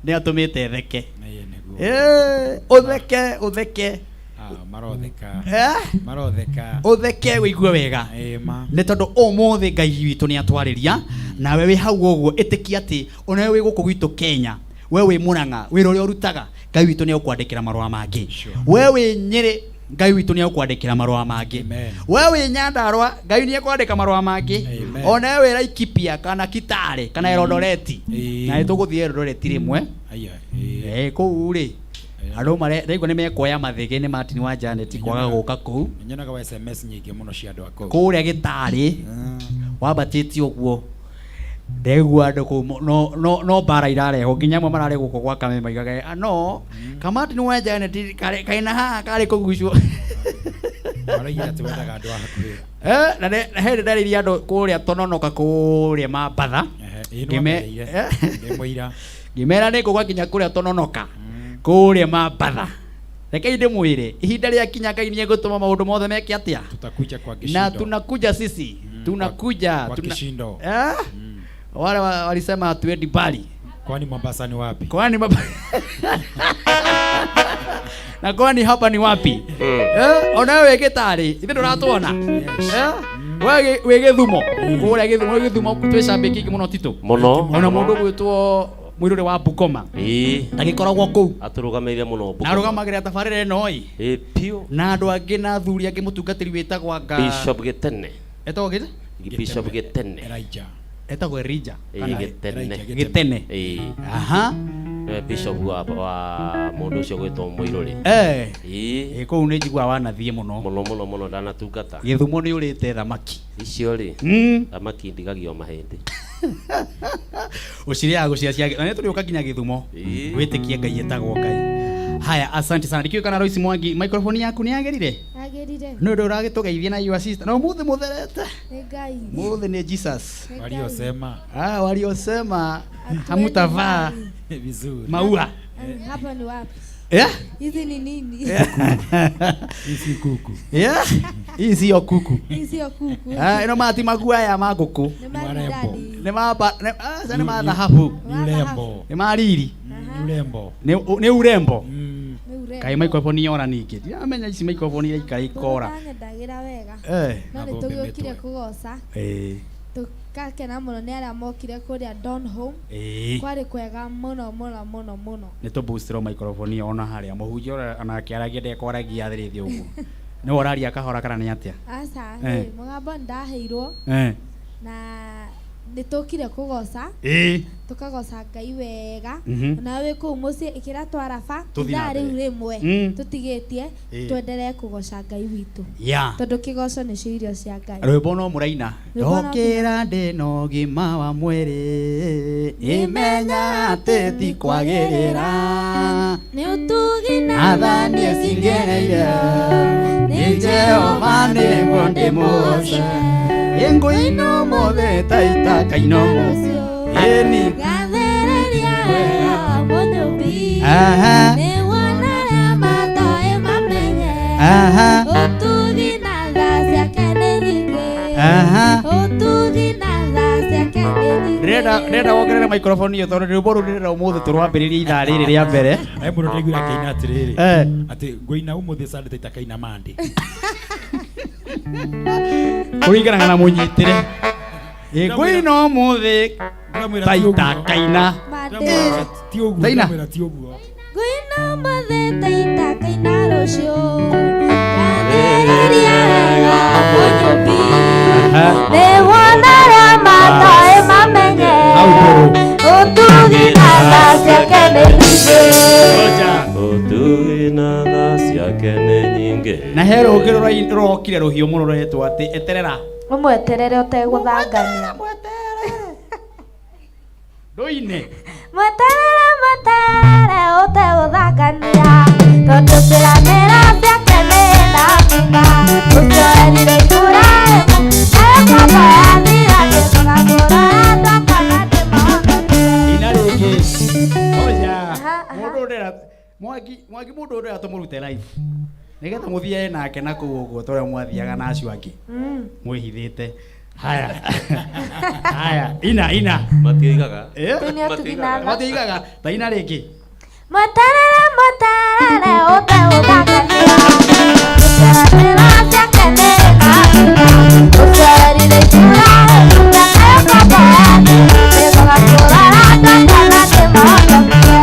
nĩ atũmĩte theke. Ĩĩ nĩguo. Ũtheke ũtheke. Ah, marotheka. Eh? Marotheka. Ũtheke wĩigue wega. Ĩma. Nĩ tondũ ũmũthĩ Ngai witũ nĩ atwarĩria, nawe wĩ hau ũguo ĩtĩkia atĩ onawe wĩ gũkũ gwitũ Kenya, we wĩ Mũrang'a, wĩra ũrĩa ũrutaga, Ngai witũ nĩ egũkwandĩkĩra marũa mangĩ. We wĩ Nyĩrĩ, Ngai witũ nĩ egũkwandĩkĩra marũa mangĩ. We wĩ Nyandarũa, Ngai nĩ ekwandĩka marũa mangĩ. Onawe wĩ Laikipia kana Kitale kana Eldoret, na nĩ tũgũthiĩ Eldoret rĩmwe. Aya. Kũu rĩ andũ ndaigua nĩ mekuoya mathĩgĩ nĩ Martin wa Janet kwaga gũka kũu. Nyonaga wa SMS nyingĩ mũno cia andũ a kũu. Kũrĩa gĩtarĩ wambatĩtie ũguo, ndegua andũ kũu no no no mbara irarehwo, nginya amwe mararĩ gũkũ gwa Kameme maigaga "Ah, no Kamati wa Janet kaina haha karĩ kũgucwo." Maraigire atĩ wendaga andũ a hakuhĩ. Na hĩndĩ ndarĩirie andũ kũrĩa Tononoka kũrĩa Mambatha. Ĩĩ nĩ wambereire. Ndĩ mũira. Ngĩmera nĩ ngũgwa nginya kũrĩa Tononoka kũrĩa Mambatha. Rekei ndĩmwĩre, ihinda rĩakinya Ngai nĩ egũtũma maũndũ mothe meke atĩa? Tutakuja kwa kishindo. Na tunakuja sisi, tunakuja Kwa kishindo. Eh? Wale walisema hatuendi mbali. Kwani Mombasa ni wapi? Kwani na kwani hapa ni wapi? Ona we gĩtarĩ, ithuĩ ndũratuona. Eh? We wĩ Gĩthumo. Kũrĩa Gĩthumo, Gĩthumo twĩ cambĩki ingĩ mũno Tito. Mũno. Ona mũndũ gwĩtwo Mũirũrĩ wa Bungoma. Ĩĩ. Agĩkoragwo kũu. Atũrũgamĩrĩire mũno Na Bungoma. arũgamagĩrĩra tabarĩra ĩno ĩ. Ĩĩ piũ. Na andũ angĩ na athuri angĩ, mũtungatĩri wĩtagwo anga Bishop Gĩtene. Etagwo gĩte? Bishop Gĩtene. Elijah. Etagwo Elijah. Ĩĩ Gĩtene. Gĩtene. Ĩĩ. Aha. Nĩwe bishop wa mũndũ ũcio gwĩtwo Mũirũrĩ. Eh. Ĩĩ. Ĩ kũu nĩ njiguaga wanathiĩ mũno. Mũno mũno mũno ndanatungata. Gĩthumo nĩ ũrĩte thamaki. Icio rĩ. Thamaki ndigagio mahĩndĩ. Ũcirĩaga gũcia cia na nĩ tũrĩũka nginya Gĩthumo. Wĩtĩkie Ngai etagwo Ngai. Haya, asante sana. Ndikiũĩ kana Royce Mwangi microphone yaku nĩ yagĩrire? Yagĩrire. Nĩ ũndũ ũragĩtũgeithia na your sister. Na ũmũthĩ mũtherete. Nĩ Ngai. Mũthĩ nĩ Jesus. Nĩ Ngai. Waliosema. Ah, waliosema hamutavaa Vizuri. maua. Hapa ni wapi? Eh? Hizi ni nini? Hizi kuku. Yeah? Hii sio kuku. Hii sio kuku. Ah, ĩno mati maguaya ma ngũkũ. Nĩ maridadi. Nĩ ma aca nĩ ma thahabu. Ni urembo. Nĩ ma riri. Ni urembo. Nĩ urembo. Nĩ urembo. Kaĩ microphone yora ningĩ. Ndiramenya ici microphone iraikara ikora. Ndagĩra wega. Eh. No nĩ tũgĩũkire kũgoca. Ĩĩ. Tũgakena mũno nĩ arĩa mokire kũrĩa Donholm. Ĩĩ. Kwarĩ kwega mũno mũno mũno mũno. Nĩ tũboostĩrwo microphone ĩyo ona harĩa mũhunjia ũrĩa onake aragia ndekwaragia thĩrĩthĩ ũguo. Nĩwe ũraria kahora kana nĩ atĩa? Aca, Eh. mũgambo nĩ ndaheirwo Eh. na nĩ tũkire kũgoca. Ĩĩ. Tũkagoca Ngai wega. Mhm. Na wĩ kũu mũciĩ ĩkĩra twaraba Tũthiĩ na ithaa rĩu mbere. rĩmwe tũtigĩtie Ĩĩ. twenderee kũgoca Ngai witũ. Yeah. Tondũ kĩgoco nĩcio irio cia Ngai. Rwĩmbo no mũraina. Rwĩmbo no Ndokĩra ndĩ na ũgima wa mwĩrĩ, imenya atĩ ti kwagĩrĩra. Nĩ ũtugi na Athani cingereire, nĩ Jehova nĩguo ndĩmũgoce. Ĩngũina ũmũthĩ ta itakaina ũmũthĩ. Ĩni. Gathĩrĩria wega wa mũnyũmbi. Aha. Nĩwona arĩa matoĩ mamenye. Aha. Ũtugi na tha ciake nĩ nyingĩ. Aha. Ũtugi na tha ciake nĩ nyingĩ. Ndĩrenda wongerere microphone ĩyo tondũ rwĩmbo rũu ndĩrenda ũmũthĩ tũrwambĩrĩrie ithaa rĩrĩ rĩa mbere. He mũndũ ndaiguire akĩina atĩrĩrĩ. Eh. Atĩ ngũina ũmũthĩ Sunday ta itakaina Monday. Kũringanaga na mũnyitĩre. Ĩ ngũina ũmũthĩ ta itakaina. Monday. Ti ũguo. Taina. Ndamwĩra ti ũguo. Ngũina ũmũthĩ rũciũ. Ngathĩrĩria wega Mũnyũmbi. Nĩguo arĩa matoĩ mamenye. Ũtugi na tha ciake nĩ nyingĩ. Ũtugi na tha ciake nĩ nyingĩ. Na he rũngĩ rũrokire rũhiũ mũno rũretwo atĩ eterera. Ũmweterere ũtegũthangania. Ndũine. Mweterere mweterere ũtegũthangania. Tondũ ciĩranĩro ciake nĩ na hakika. Ũcio erire Iburahĩmu, nayo ngombo yathira ngĩkũra andũ akana ndĩmahonokire. Ina rĩngĩ. Oja. Mũndũ ndĩra Mwangi Mwangi mũndũ ũrĩa tũmũrute live. Nĩgetha mũthiage nake na kũu ũguo ta ũrĩa mwathiaga na acio angĩ. Mwĩhithĩte. Haya. Haya, ina ina. Matiigaga. Eh? Tũine ũtugi na tha. Matiigaga. Ta ina rĩngĩ. Mweterere mweterere ũtegũthangania. Ciĩranĩro ciake nĩ na hakika. Ũcio erire Iburahĩmu, nayo ngombo yathira ngĩkũra andũ akana ndĩmahonokire.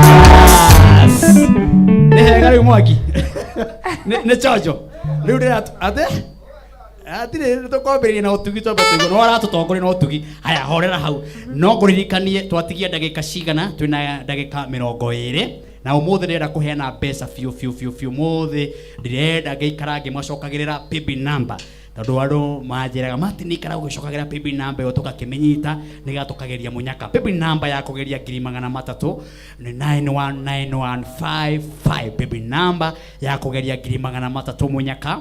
Nĩ hega rĩu Mwangi. Nĩ chojo. Rĩu ndĩra atĩ atirĩ tũkwambĩrĩria na ũtugi twambe tũigue no aratũtongoria na ũtugi. Haya, horera hau. No ngũririkanie twatigia ndagĩka cigana, twĩna ndagĩka 20 na ũmũthĩ ndĩrenda kũheana mbeca biũ biũ biũ biũ. Ũmũthĩ ndĩrenda ngĩikara ngĩmacokagĩrĩra paybill number tondũ andũ manjĩraga Martin ikara ũgĩcokagĩra paybill number ĩyo tũgakĩmĩnyita nĩgetha tũkageria mũnyaka. Paybill number ya kũgeria 300,000 nĩ 919155. Paybill number ya kũgeria 300,000 mũnyaka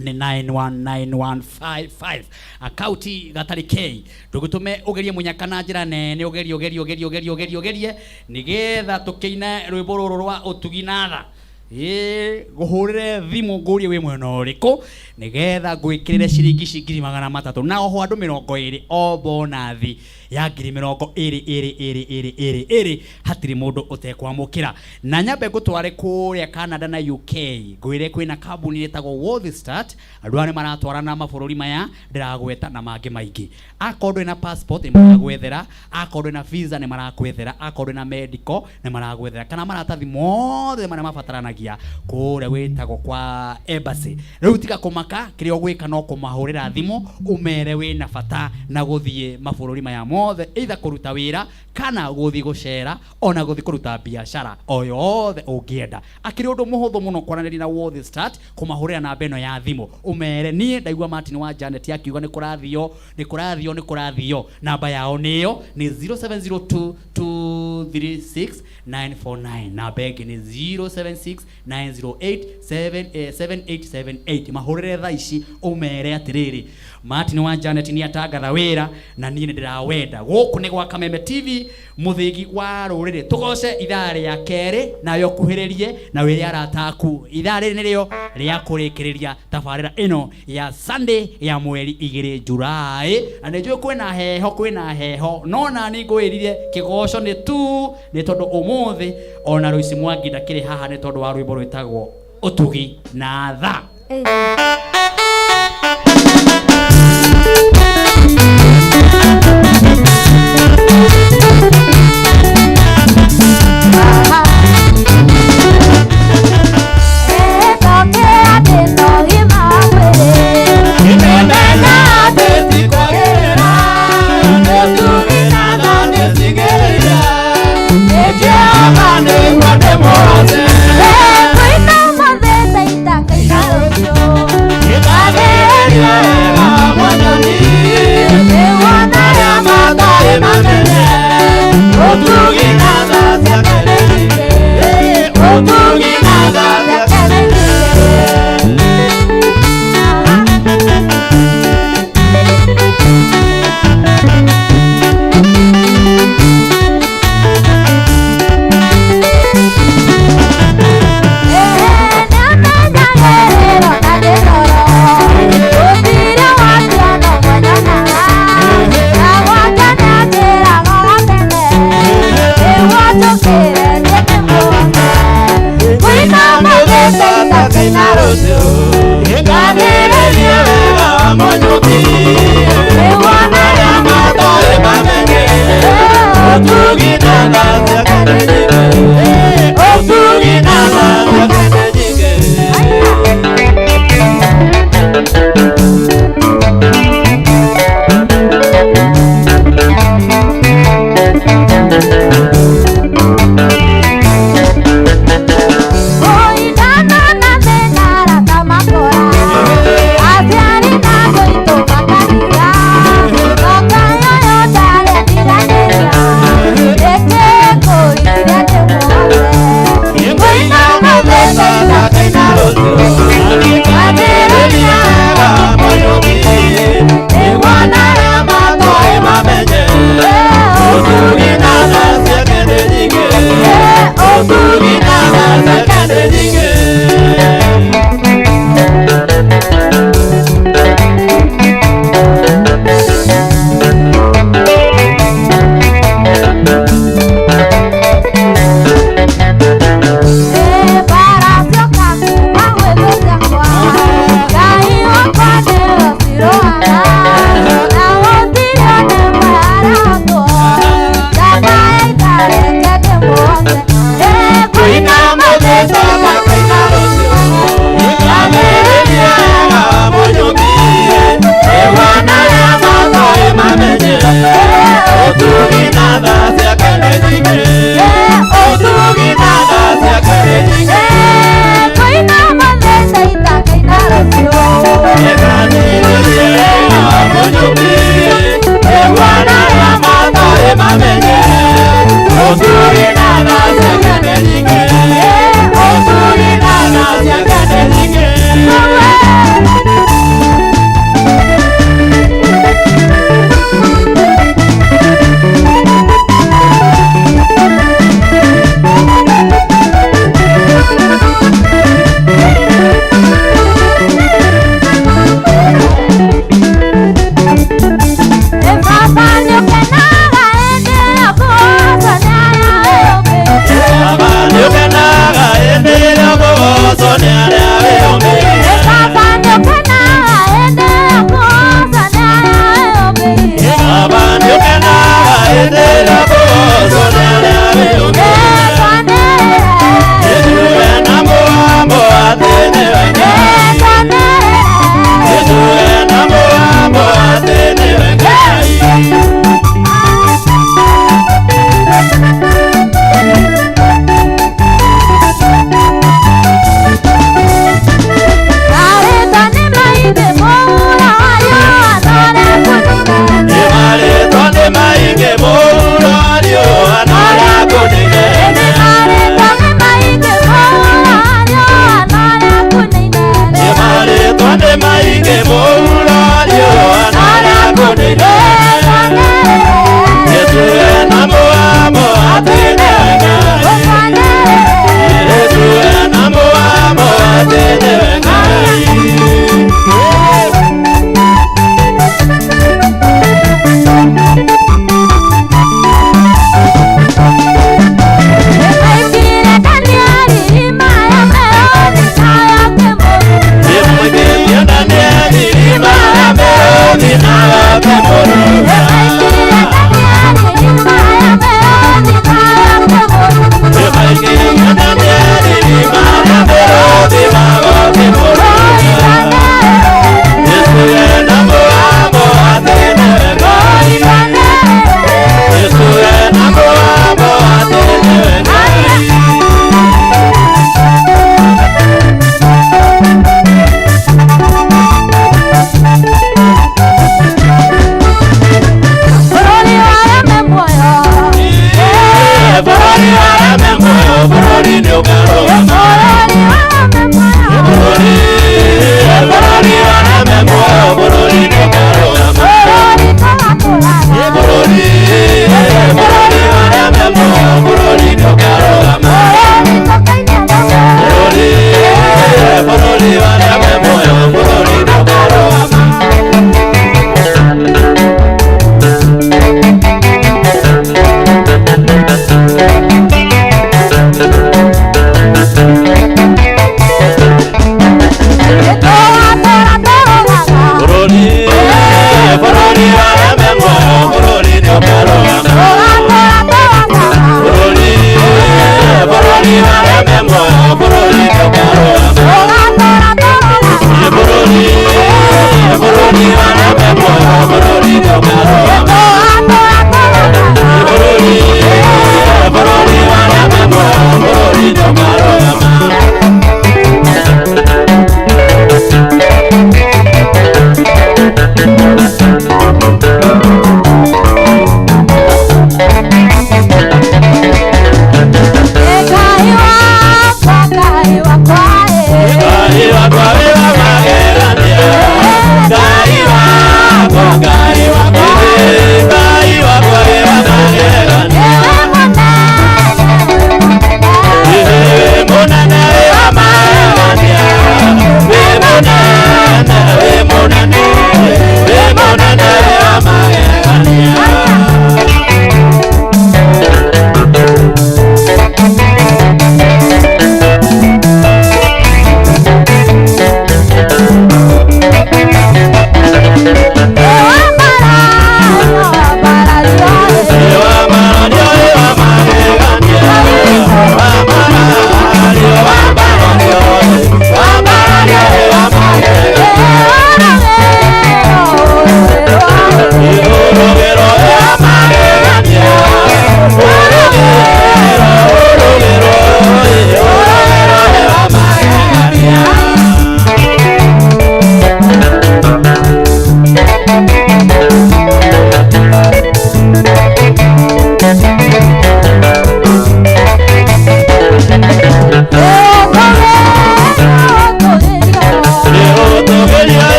nĩ 919155. Akauti gatarĩ K. Ndũgĩtũme ũgerie mũnyaka na njĩra nene, ũgerie ũgerie ũgerie ũgerie ũgerie ũgerie nĩgetha tũkĩine rwĩmbo rũrũ rwa ũtugi na tha. Ĩĩ, ngũhũrĩre thimũ ngũrie wĩ mwena ũrĩkũ nĩgetha ngwĩkĩrĩre ciringi ici 300,000 na oho andũ 20 o bonathi ya 20,000 ĩrĩ ĩrĩ ĩrĩ ĩrĩ ĩrĩ, hatirĩ mũndũ ũtekwamũkĩra. Na nyambe ngũtware kũrĩa Canada na UK, ngwĩre kwĩna kambuni ĩtagwo Worth Start. Andũ aya nĩ maratwarana mabũrũri maya ndĩragweta na mangĩ maingĩ. Akorwo ndũrĩ na passport nĩ maragwethera, akorwo ndũrĩ na visa nĩ marakwethera, akorwo ndũrĩ na medical nĩ maragwethera, kana maratathi mothe marĩa mabataranagia kũrĩa gwĩtagwo kwa embassy. Rĩu tiga kũmaka, kĩrĩa ũgwĩka no kũmahũrĩra thimũ ũmere wĩna bata na gũthiĩ mabũrũri maya mothe, either kũruta wĩra kana gũthiĩ gũcera ona gũthiĩ kũruta biacara o yothe ũngĩenda. Akĩrĩ ũndũ mũhũthũ mũno kwaranĩria na Worth Start, kũmahũrĩra namba ĩno ya thimũ ũmere niĩ ndaigua Martin wa Janet akiuga nĩ kũrathio nĩ kũrathio nĩ kũrathio. Namba yao nĩyo nĩ 0702 236 949, namba ĩngĩ nĩ 076 908 7878. Mahũrĩre thaa ici ũmere atĩrĩrĩ Martin wa Janet nĩ atangatha wĩra na niĩ nĩ ndĩrawenda. Gũkũ nĩ gwa Kameme TV, mũthĩgi wa rũrĩrĩ. Tũgoce ithaa rĩa kerĩ nawe ũkuhĩrĩrie na wĩre arata aku ithaa rĩrĩ nĩrĩo rĩa kũrĩkĩrĩria tabarĩra ĩno ya Sunday ya mweri 2 Julai. Na nĩ njũĩ kwĩna heho, kwĩna heho, no nani ngwĩrire kĩgoco nĩ tu, nĩ tondũ ũmũthĩ ona Loice Mwangi ndakĩrĩ haha nĩ tondũ wa rwĩmbo rwĩtagwo ũtugi na tha. Kwĩna ũmũthĩ ta ita ngaina rũciũ.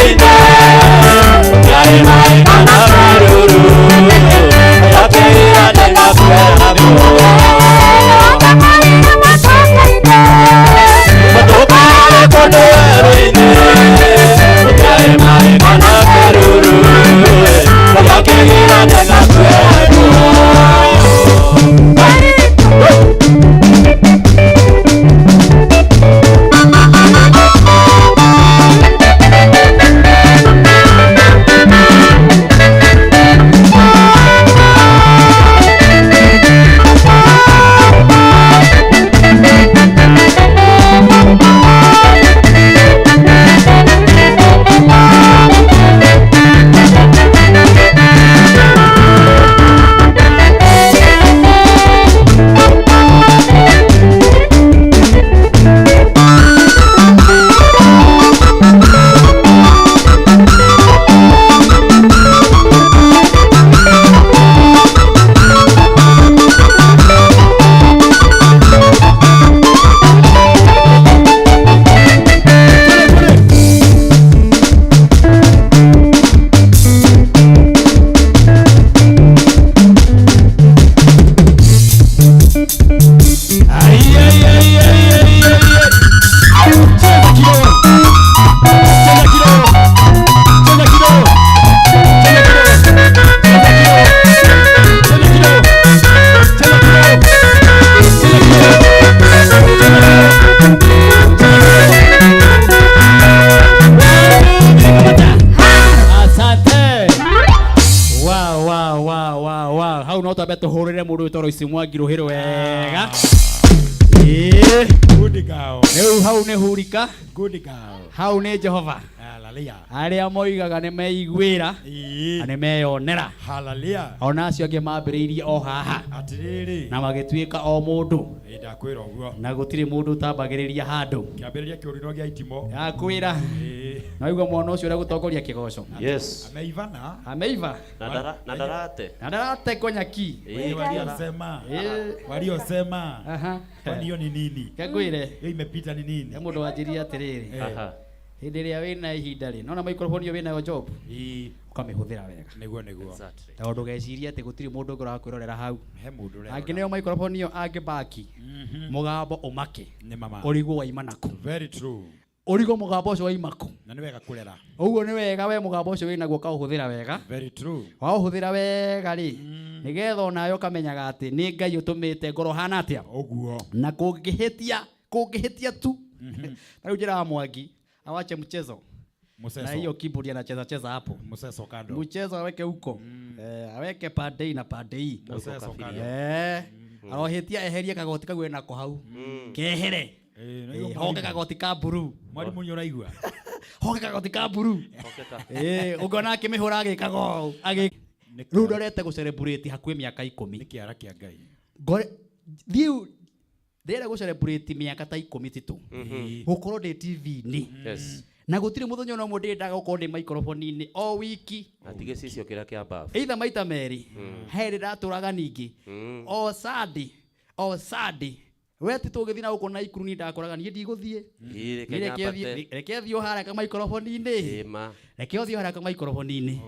werũ-inĩ gũtiarĩ maĩ kana kĩruru yakĩira nĩnakuonaguo matũkare kũndũ werũ-inĩ gũtiarĩ maĩ kana kĩruru yakĩira nĩnakuonaguo. Asante. Wow, wow, wow, wow, wow. Hau no twambe tũhũrĩre mũndũ wĩtwo Royce Mwangi rũhĩ wega. Ĩĩ. Good girl. Rĩu hau nĩ hurika. Good girl. Hau nĩ Jehova. Hallelujah. Arĩa moigaga nĩ meiguĩra na nĩ meyonera. Hallelujah. Ona acio angĩ mambĩrĩirie o haha Atĩrĩrĩ. na magĩtuĩka o mũndũ Ĩ ndakwĩra ũguo. na gũtirĩ mũndũ ũtambagĩrĩria handũ. Kĩambĩrĩria kĩũrino gĩa itimũ. Yakwĩra. Ĩ. Na waigua mwana ũcio ũrĩa gũtongoria kĩgoco. Yes. Ameivana. Ameiva. Na ndarate. Na ndarate konyaki. Ĩ, Waliosema. Ĩ. Waliosema. Aha. Kwani hiyo ni nini? Kengwĩre. Hiyo imepita ni nini? He mũndũ wanjĩrire atĩrĩrĩ. Aha. Hĩndĩ ĩrĩa wĩna ihinda rĩ, nona microphone ĩyo wĩnayo job, Ĩ. ũkamĩhũthĩra wega. Nĩguo nĩguo. Exactly. Tondũ ndũgecirie atĩ gũtirĩ mũndũ ũngĩ ũrakwĩrorera hau. He mũndũ ũrerora. Angĩ nĩo microphone ĩyo angĩbaki, mũgambo ũmake. Nĩ mama. Ũrigwo waima nakũ. Very true. Ũrigwo mũgambo ũcio waima kũ. Na nĩ wega kũrera. Ũguo nĩ wega we mũgambo ũcio wĩnaguo ũkaũhũthĩra wega. Very true. Waũhũthĩra wega rĩ, nĩgetha onawe ũkamenyaga atĩ nĩ Ngai ũtũmĩte ngorwo hana atĩa. Ũguo. Na kũngĩhĩtia, kũngĩhĩtia tu. Ta rĩu njĩraga Mwangi, awache mchezo. Mchezo. Na hiyo keyboard anacheza cheza hapo. Mchezo kando. Mchezo aweke huko. Aweke pande hii na pande hii. Mchezo kando. Arohĩtia eherie kagoti kau enako hau. Kehere. Ĩ, na hiyo Honge kagoti ka mburu. Mwarimu nĩ ũraigua? Honge kagoti ka mburu. Hokeka. Ũngĩona akĩmĩhũra agĩkaga ũũ. Rĩu ndorete gũcelebrate hakuhĩ mĩaka 10. Nĩ kĩara kĩa Ngai. Ngore thiĩ ndĩrenda gũcelebrate mĩaka ta 10 titũ. Gũkorwo ndĩ TV-inĩ. Yes. Na gũtirĩ mũthenya ona ũmwe ndĩendaga gũkorwo ndĩ microphone-inĩ o wiki. Na ti gĩcicio kĩrĩa kĩa bafu. Either maita merĩ. He rĩ ndatũraga ningĩ. O Sunday, o Sunday. We ti tũgĩthiĩ na gũkũ Naikuru niĩ ndakoraga niĩ ndigũthiĩ. Ĩ, reke Niĩ reke nyambate. reke thiĩ o harĩa ka microphone-inĩ. Ĩ ma. Reke ũthiĩ o harĩa ka microphone-inĩ.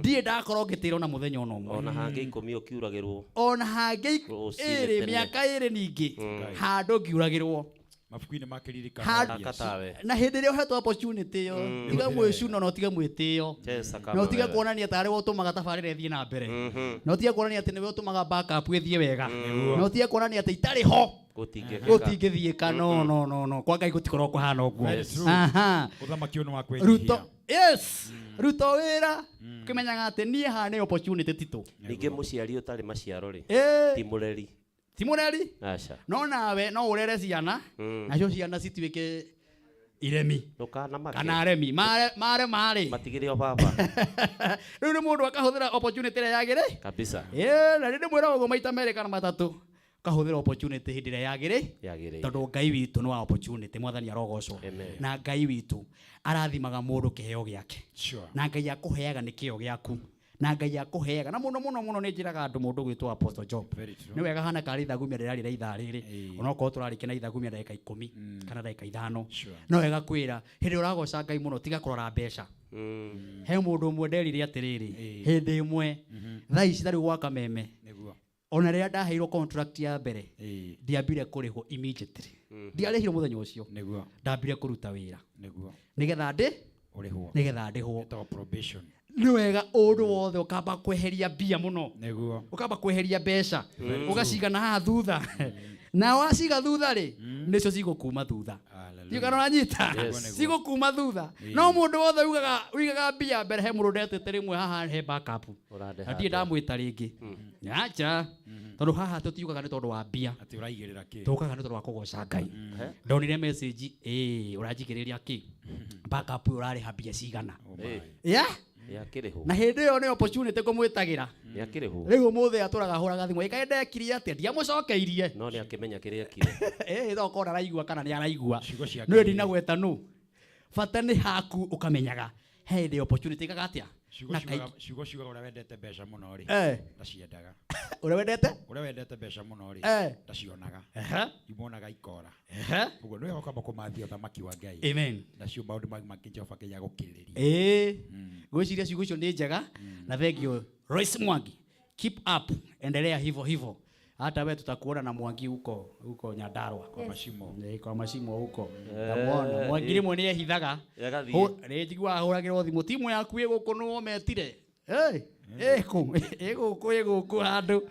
Ndirĩ ndakorwo ngĩtĩrwo na mũthenya ona ũmwe. Ona hangĩ 10 ũkiuragĩrwo. Ona hangĩ Rũcinĩ ĩrĩ tene. mĩaka ĩrĩ ningĩ handũ ngiuragĩrwo. Mabuku-inĩ ma kĩririkano. Handũ- Akatawe. Na hĩndĩ ĩrĩa ũhetwo opportunity ĩyo, tiga mwĩcuna na ũtige mwĩtĩo. Cheza kama Na ũtige wewe. kuonania tarĩ we ũtũmaga tabarĩra ĩthiĩ na mbere. Na ũtige kuonania atĩ nĩwe ũtũmaga backup ĩthiĩ wega. Na ũtige kuonania atĩ itarĩ ho Gũtingĩkĩka. gũtingĩthiĩka. No, no, no, no. Kwa Ngai gũtikoragwo kũhana ũguo. Very true. Aha. Ũthamaki ũyũ nĩ wa kwĩnyihia. Ruto, yes. Ruto wĩra ũkĩmenyaga atĩ niĩ haha nĩ opportunity titũ. Ningĩ mũciari ũtarĩ maciaro rĩ, Ĩ. ti mũreri. Ti mũreri? Aca. No nawe no ũrere ciana nacio ciana cituĩke iremi. Ndũkanamake. Kana aremi. Mare mare marĩ. Matigĩre o baba. Rĩu nĩ mũndũ akahũthĩra opportunity ĩrĩa yagĩrĩ. Kabisa. Ĩ, na nĩ ndĩmwĩra ũguo maita merĩ kana matatũ. Ũkahũthĩra opportunity hĩndĩ ĩrĩa yagĩrĩ. Yagĩrĩire. Tondũ Ngai witũ nĩ wa opportunity, Mwathani arogocwo. Amen. Na Ngai witũ arathimaga mũndũ kĩheo gĩake. Sure. Na Ngai akũheaga nĩ kĩo gĩaku. Na Ngai akũheaga na mũno mũno mũno. Nĩ njĩraga andũ, mũndũ gwĩtwo Apostle Job, nĩ wega hana karĩ ithagumia rĩrarĩra ithaa rĩrĩ, onokorwo tũrarĩkia na ithagumia ndagĩka 10 kana ndagĩka 5, no wega kwĩra hĩndĩ ĩrĩa ũragoca Ngai mũno, tiga kũrora mbeca. He mũndũ ũmwe nderire atĩrĩrĩ, hĩndĩ ĩmwe thaa ici tarĩu gwa Kameme, ona rĩrĩa ndaheirwo contract ya mbere, ndiambire kũrĩhwo immediately, ndiarĩhirwo mũthenya ũcio. Ndambire kũruta wĩra nĩgetha ndĩ Ũrĩhwo. Nĩgetha ndĩhwo. Ĩtagwo probation. Nĩ wega ũndũ wothe ũkamba kweheria mbia mũno, ũkamba kweheria mbeca, ũgacigana haha thutha, na waciga thutha rĩ, nĩcio cigũkuma thutha. Ndiũ kana ũranyita? Yes. Cigũkuma thutha. No mũndũ wothe ugaga uigaga mbia mbere, he mũndũ ndetĩte rĩmwe haha he backup, Ũrandeha na ndirĩ atĩa? ndamwĩta rĩngĩ, acha, tondũ haha tũtiugaga nĩ tondũ wa mbia. Atĩ ũraigĩrĩra kĩ? Tũkaga nĩ tondũ wa kũgoca Ngai. Ndonire message, ĩĩ, ũranjigĩrĩria kĩ backup ũyũ, ũrarĩha mbia cigana? Yeah. Nĩakĩrĩhwo. Na hĩndĩ ĩyo nĩ opportunity ngũmwĩtagĩra. Nĩakĩrĩhwo. Rĩu ũmũthĩ atũraga hũraga thimũ, ĩkaĩ ndekire atĩa? Ndiamũcokeirie. No nĩakĩmenya kĩrĩa ekire. Ĩĩ, no korwo araigua kana nĩ araigua. Cia Nĩ ndinagweta nũ, bata nĩ haku ũkamenyaga he hĩndĩ opportunity ĩkaga atĩa. Ciugo Na ciugo ciugaga ũrĩa wendete mbeca mũno rĩ, ndaciendaga. Ũrĩa wendete? Ũrĩa wendete mbeca mũno rĩ, ndacionaga. Imuonaga ikora. Ũguo nĩ wega ũkamba kũmathia ũthamaki wa Ngai. Amen. Nacio maũndũ mangĩ mangĩ Jehova Ngai agũkĩrĩria. Ĩĩ, ngwĩciria ciugo icio nĩ njega, na thank you Royce Mwangi, keep up, endelea hivyo hivyo, hata we tutakuona na Mwangi huko huko Nyandarua. Kwa mashimo. Kwa mashimo huko. Namuona Mwangi rĩmwe nĩ ehithaga. Agathiĩ. Nĩ njiguaga ahũragĩrwo thimũ, timu yaku ĩ gũkũ, nĩwe ũmetire. Hey, ĩkũ ĩ gũkũ handũ.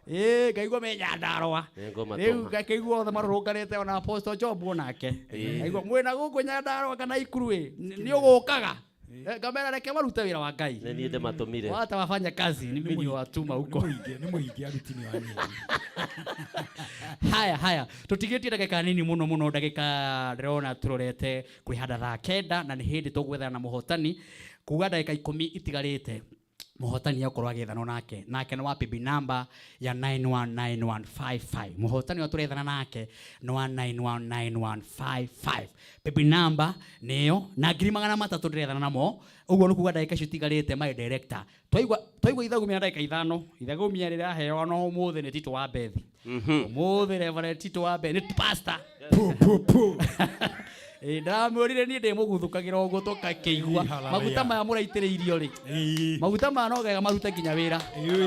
Ĩ, ngaigua me Nyandarua. Nĩngũmatũma. Rĩu ngakĩigua othe marũrũnganĩte, ona Apostle Job onake. Ngaigua mwĩna gũkũ Nyandarua kana Ikuru ĩ, nĩ ũgũkaga. Ngamera reke marute wĩra wa Ngai. Nĩ niĩ ndĩmatũmire. Wata wafanya kazi, ni mimi niwatuma huko. Nĩ mũingĩ aruti nĩ wanini. Haya haya, tũtigĩtie ndagĩka nini mũno mũno, ndagĩka ndĩrona tũrorete kwĩ handa thaa 9, na nĩ hĩndĩ tũgwethana na mũhotani, kuga ndagĩka 10 itigarĩte mũhotani akorwo agĩethanwo nake. Nake nĩ wa PB number ya 919155. Mũhotani ũrĩa tũrethana nake nĩ wa 919155, PB number nĩyo, na 300,000 ndĩrethana namo. Ũguo nĩ kuga ndagĩka icio itigarĩte, my director, twaigua ithagumia na ndagĩka 5, ithagumia rĩraheo no ũmũthĩ nĩ Tito wa Bethi. Ũmũthĩ Reverend Tito wa Bethi nĩ pastor. Ĩ, ndĩramwĩrire niĩ ndĩmũguthũkagĩra ũguo tũkakĩigua. Hallelujah. Maguta maya mũraitĩrĩirio rĩ, maguta maya no gega marute nginya wĩra.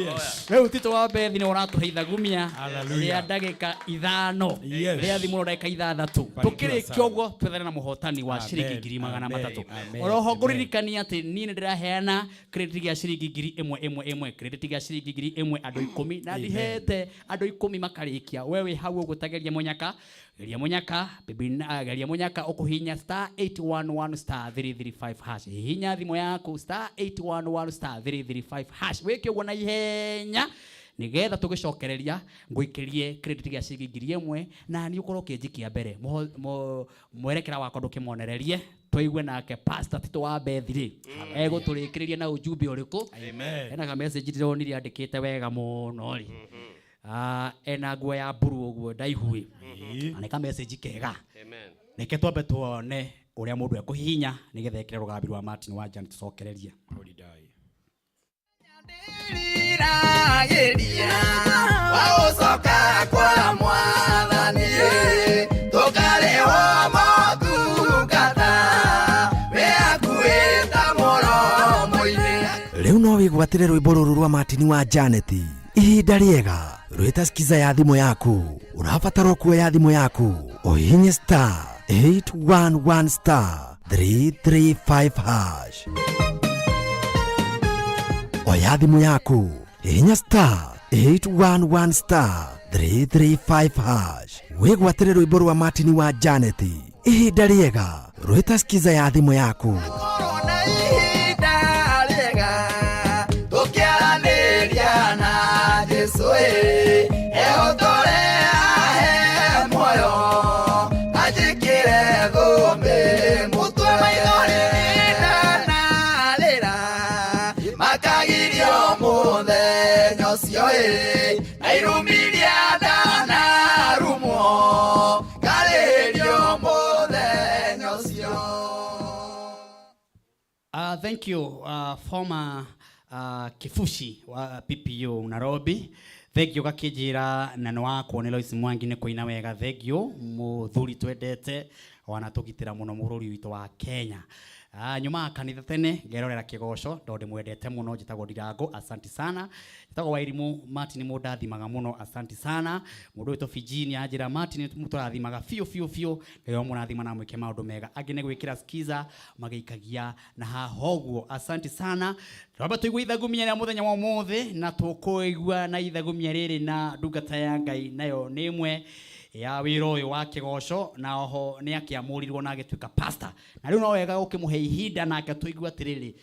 Yes. Rĩu Tito wa Bethi nĩ ũratũhe ithagumia Hallelujah. rĩa ndagĩka 5, rĩa thimũ ndagĩka 6. Barikiwa Tũkĩrĩkia sana. ũguo twethane na mũhotani wa Amen, ciringi ngiri magana amen, matatũ. amen, Oroho amen. ngũririkania atĩ niĩ nĩ ndĩraheana credit gĩa ciringi 1000 ĩmwe ĩmwe, credit gĩa ciringi 1000 andũ 10, na Amen. ndihete andũ 10 makarĩkia. We wĩ hau ũguo, ta geria mũnyaka, geria mũnyaka bibi, geria mũnyaka ũkũhihinya star 811 star 335 hash. Hihinya thimũ yaku star 811 star 335 hash, wĩke ũguo na ihenya nigetha tũgĩcokereria ngũikĩrie credit gĩa ciringi 1000, na niĩ ũkorwo ũkĩnjikia mbere. Mwerekera wakwa ndũkĩmonererie, tũigue nake Pastor Tito wa Bethi rĩ, egũtũrĩkĩrĩria na ujumbe ũrĩkũ. Amen. Ena ka message ndĩronire andĩkĩte wega mũno rĩ. Ah, ena nguo ya mburu ũguo ndaihu ĩ, na nĩ ka message kega. Amen. Reke twambe tuone ũrĩa mũndũ ekũhihinya nĩgetha ekĩre rũgambi rwa Martin wa Jan, tũcokererie. Holiday. Riragĩria waũcoka kwa Mwathani, tũkarĩhwo motungata wĩhakuĩta mũromo-inĩ. Rĩu no wĩgwatĩre rwĩmbo rũrũ rwa Martin wa Janet, ihinda rĩega, rwĩta skiza ya thimũ yaku. Ũrabatara kuoya thimũ yaku ũhihinye star 811 star 335 hash. Oya thimũ yaku, hihinya star 811 star 335 hash, wĩgwatĩre rwĩmbo rwa Martin wa Janet, ihinda rĩega, rwĩta skiza ya thimũ yaku. Na ihinda rĩega tũkĩaranĩria na Jesũ ĩ, ehotore ahe muoyo, anjĩkĩre thũmbĩ mũtwe, maithori ndanarĩra makagirio mũthenya ũcio ĩ, na irumiria ndanarumwo ngarĩrio mũthenya ũcio. Thank you, former Kibuci wa PPU Nairobi. Thank you gakĩnjĩra na nĩ wakwo nĩ Lois Mwangi nĩ kũina wega. Thank you mũthuri twendete wanatũgitĩra mũno bũrũri witũ wa Kenya. Nyumaga kanitha tene ngerorera kĩgoco tondũ ndĩmwendete mũno. Njĩtagwo Ndirango, asanti sana. Njĩtagwo Wairimu Martin, mũndathimaga mũno, asanti sana. Mũndũ wĩtwo Virginia anjĩra Martin mũtũrathimaga biũ biũ biũ, Ngai mũrathima na mwĩke maũndũ mega. Angĩ nĩ gwĩkĩra skiza magĩikagia na haha ũguo, asanti sana. Twamba tũigue ithagumia rĩa mũthenya wa ũmũthĩ, na tũkũigua na ithagumia rĩrĩ na ndungata ya Ngai, nayo nĩ ĩmwe ya wĩra ũyũ wa kĩgoco, na oho nĩ akĩamũrirwo na agĩtuĩka pastor, na rĩu no wega gũkĩmũhe ihinda nake tũigue atĩrĩrĩ,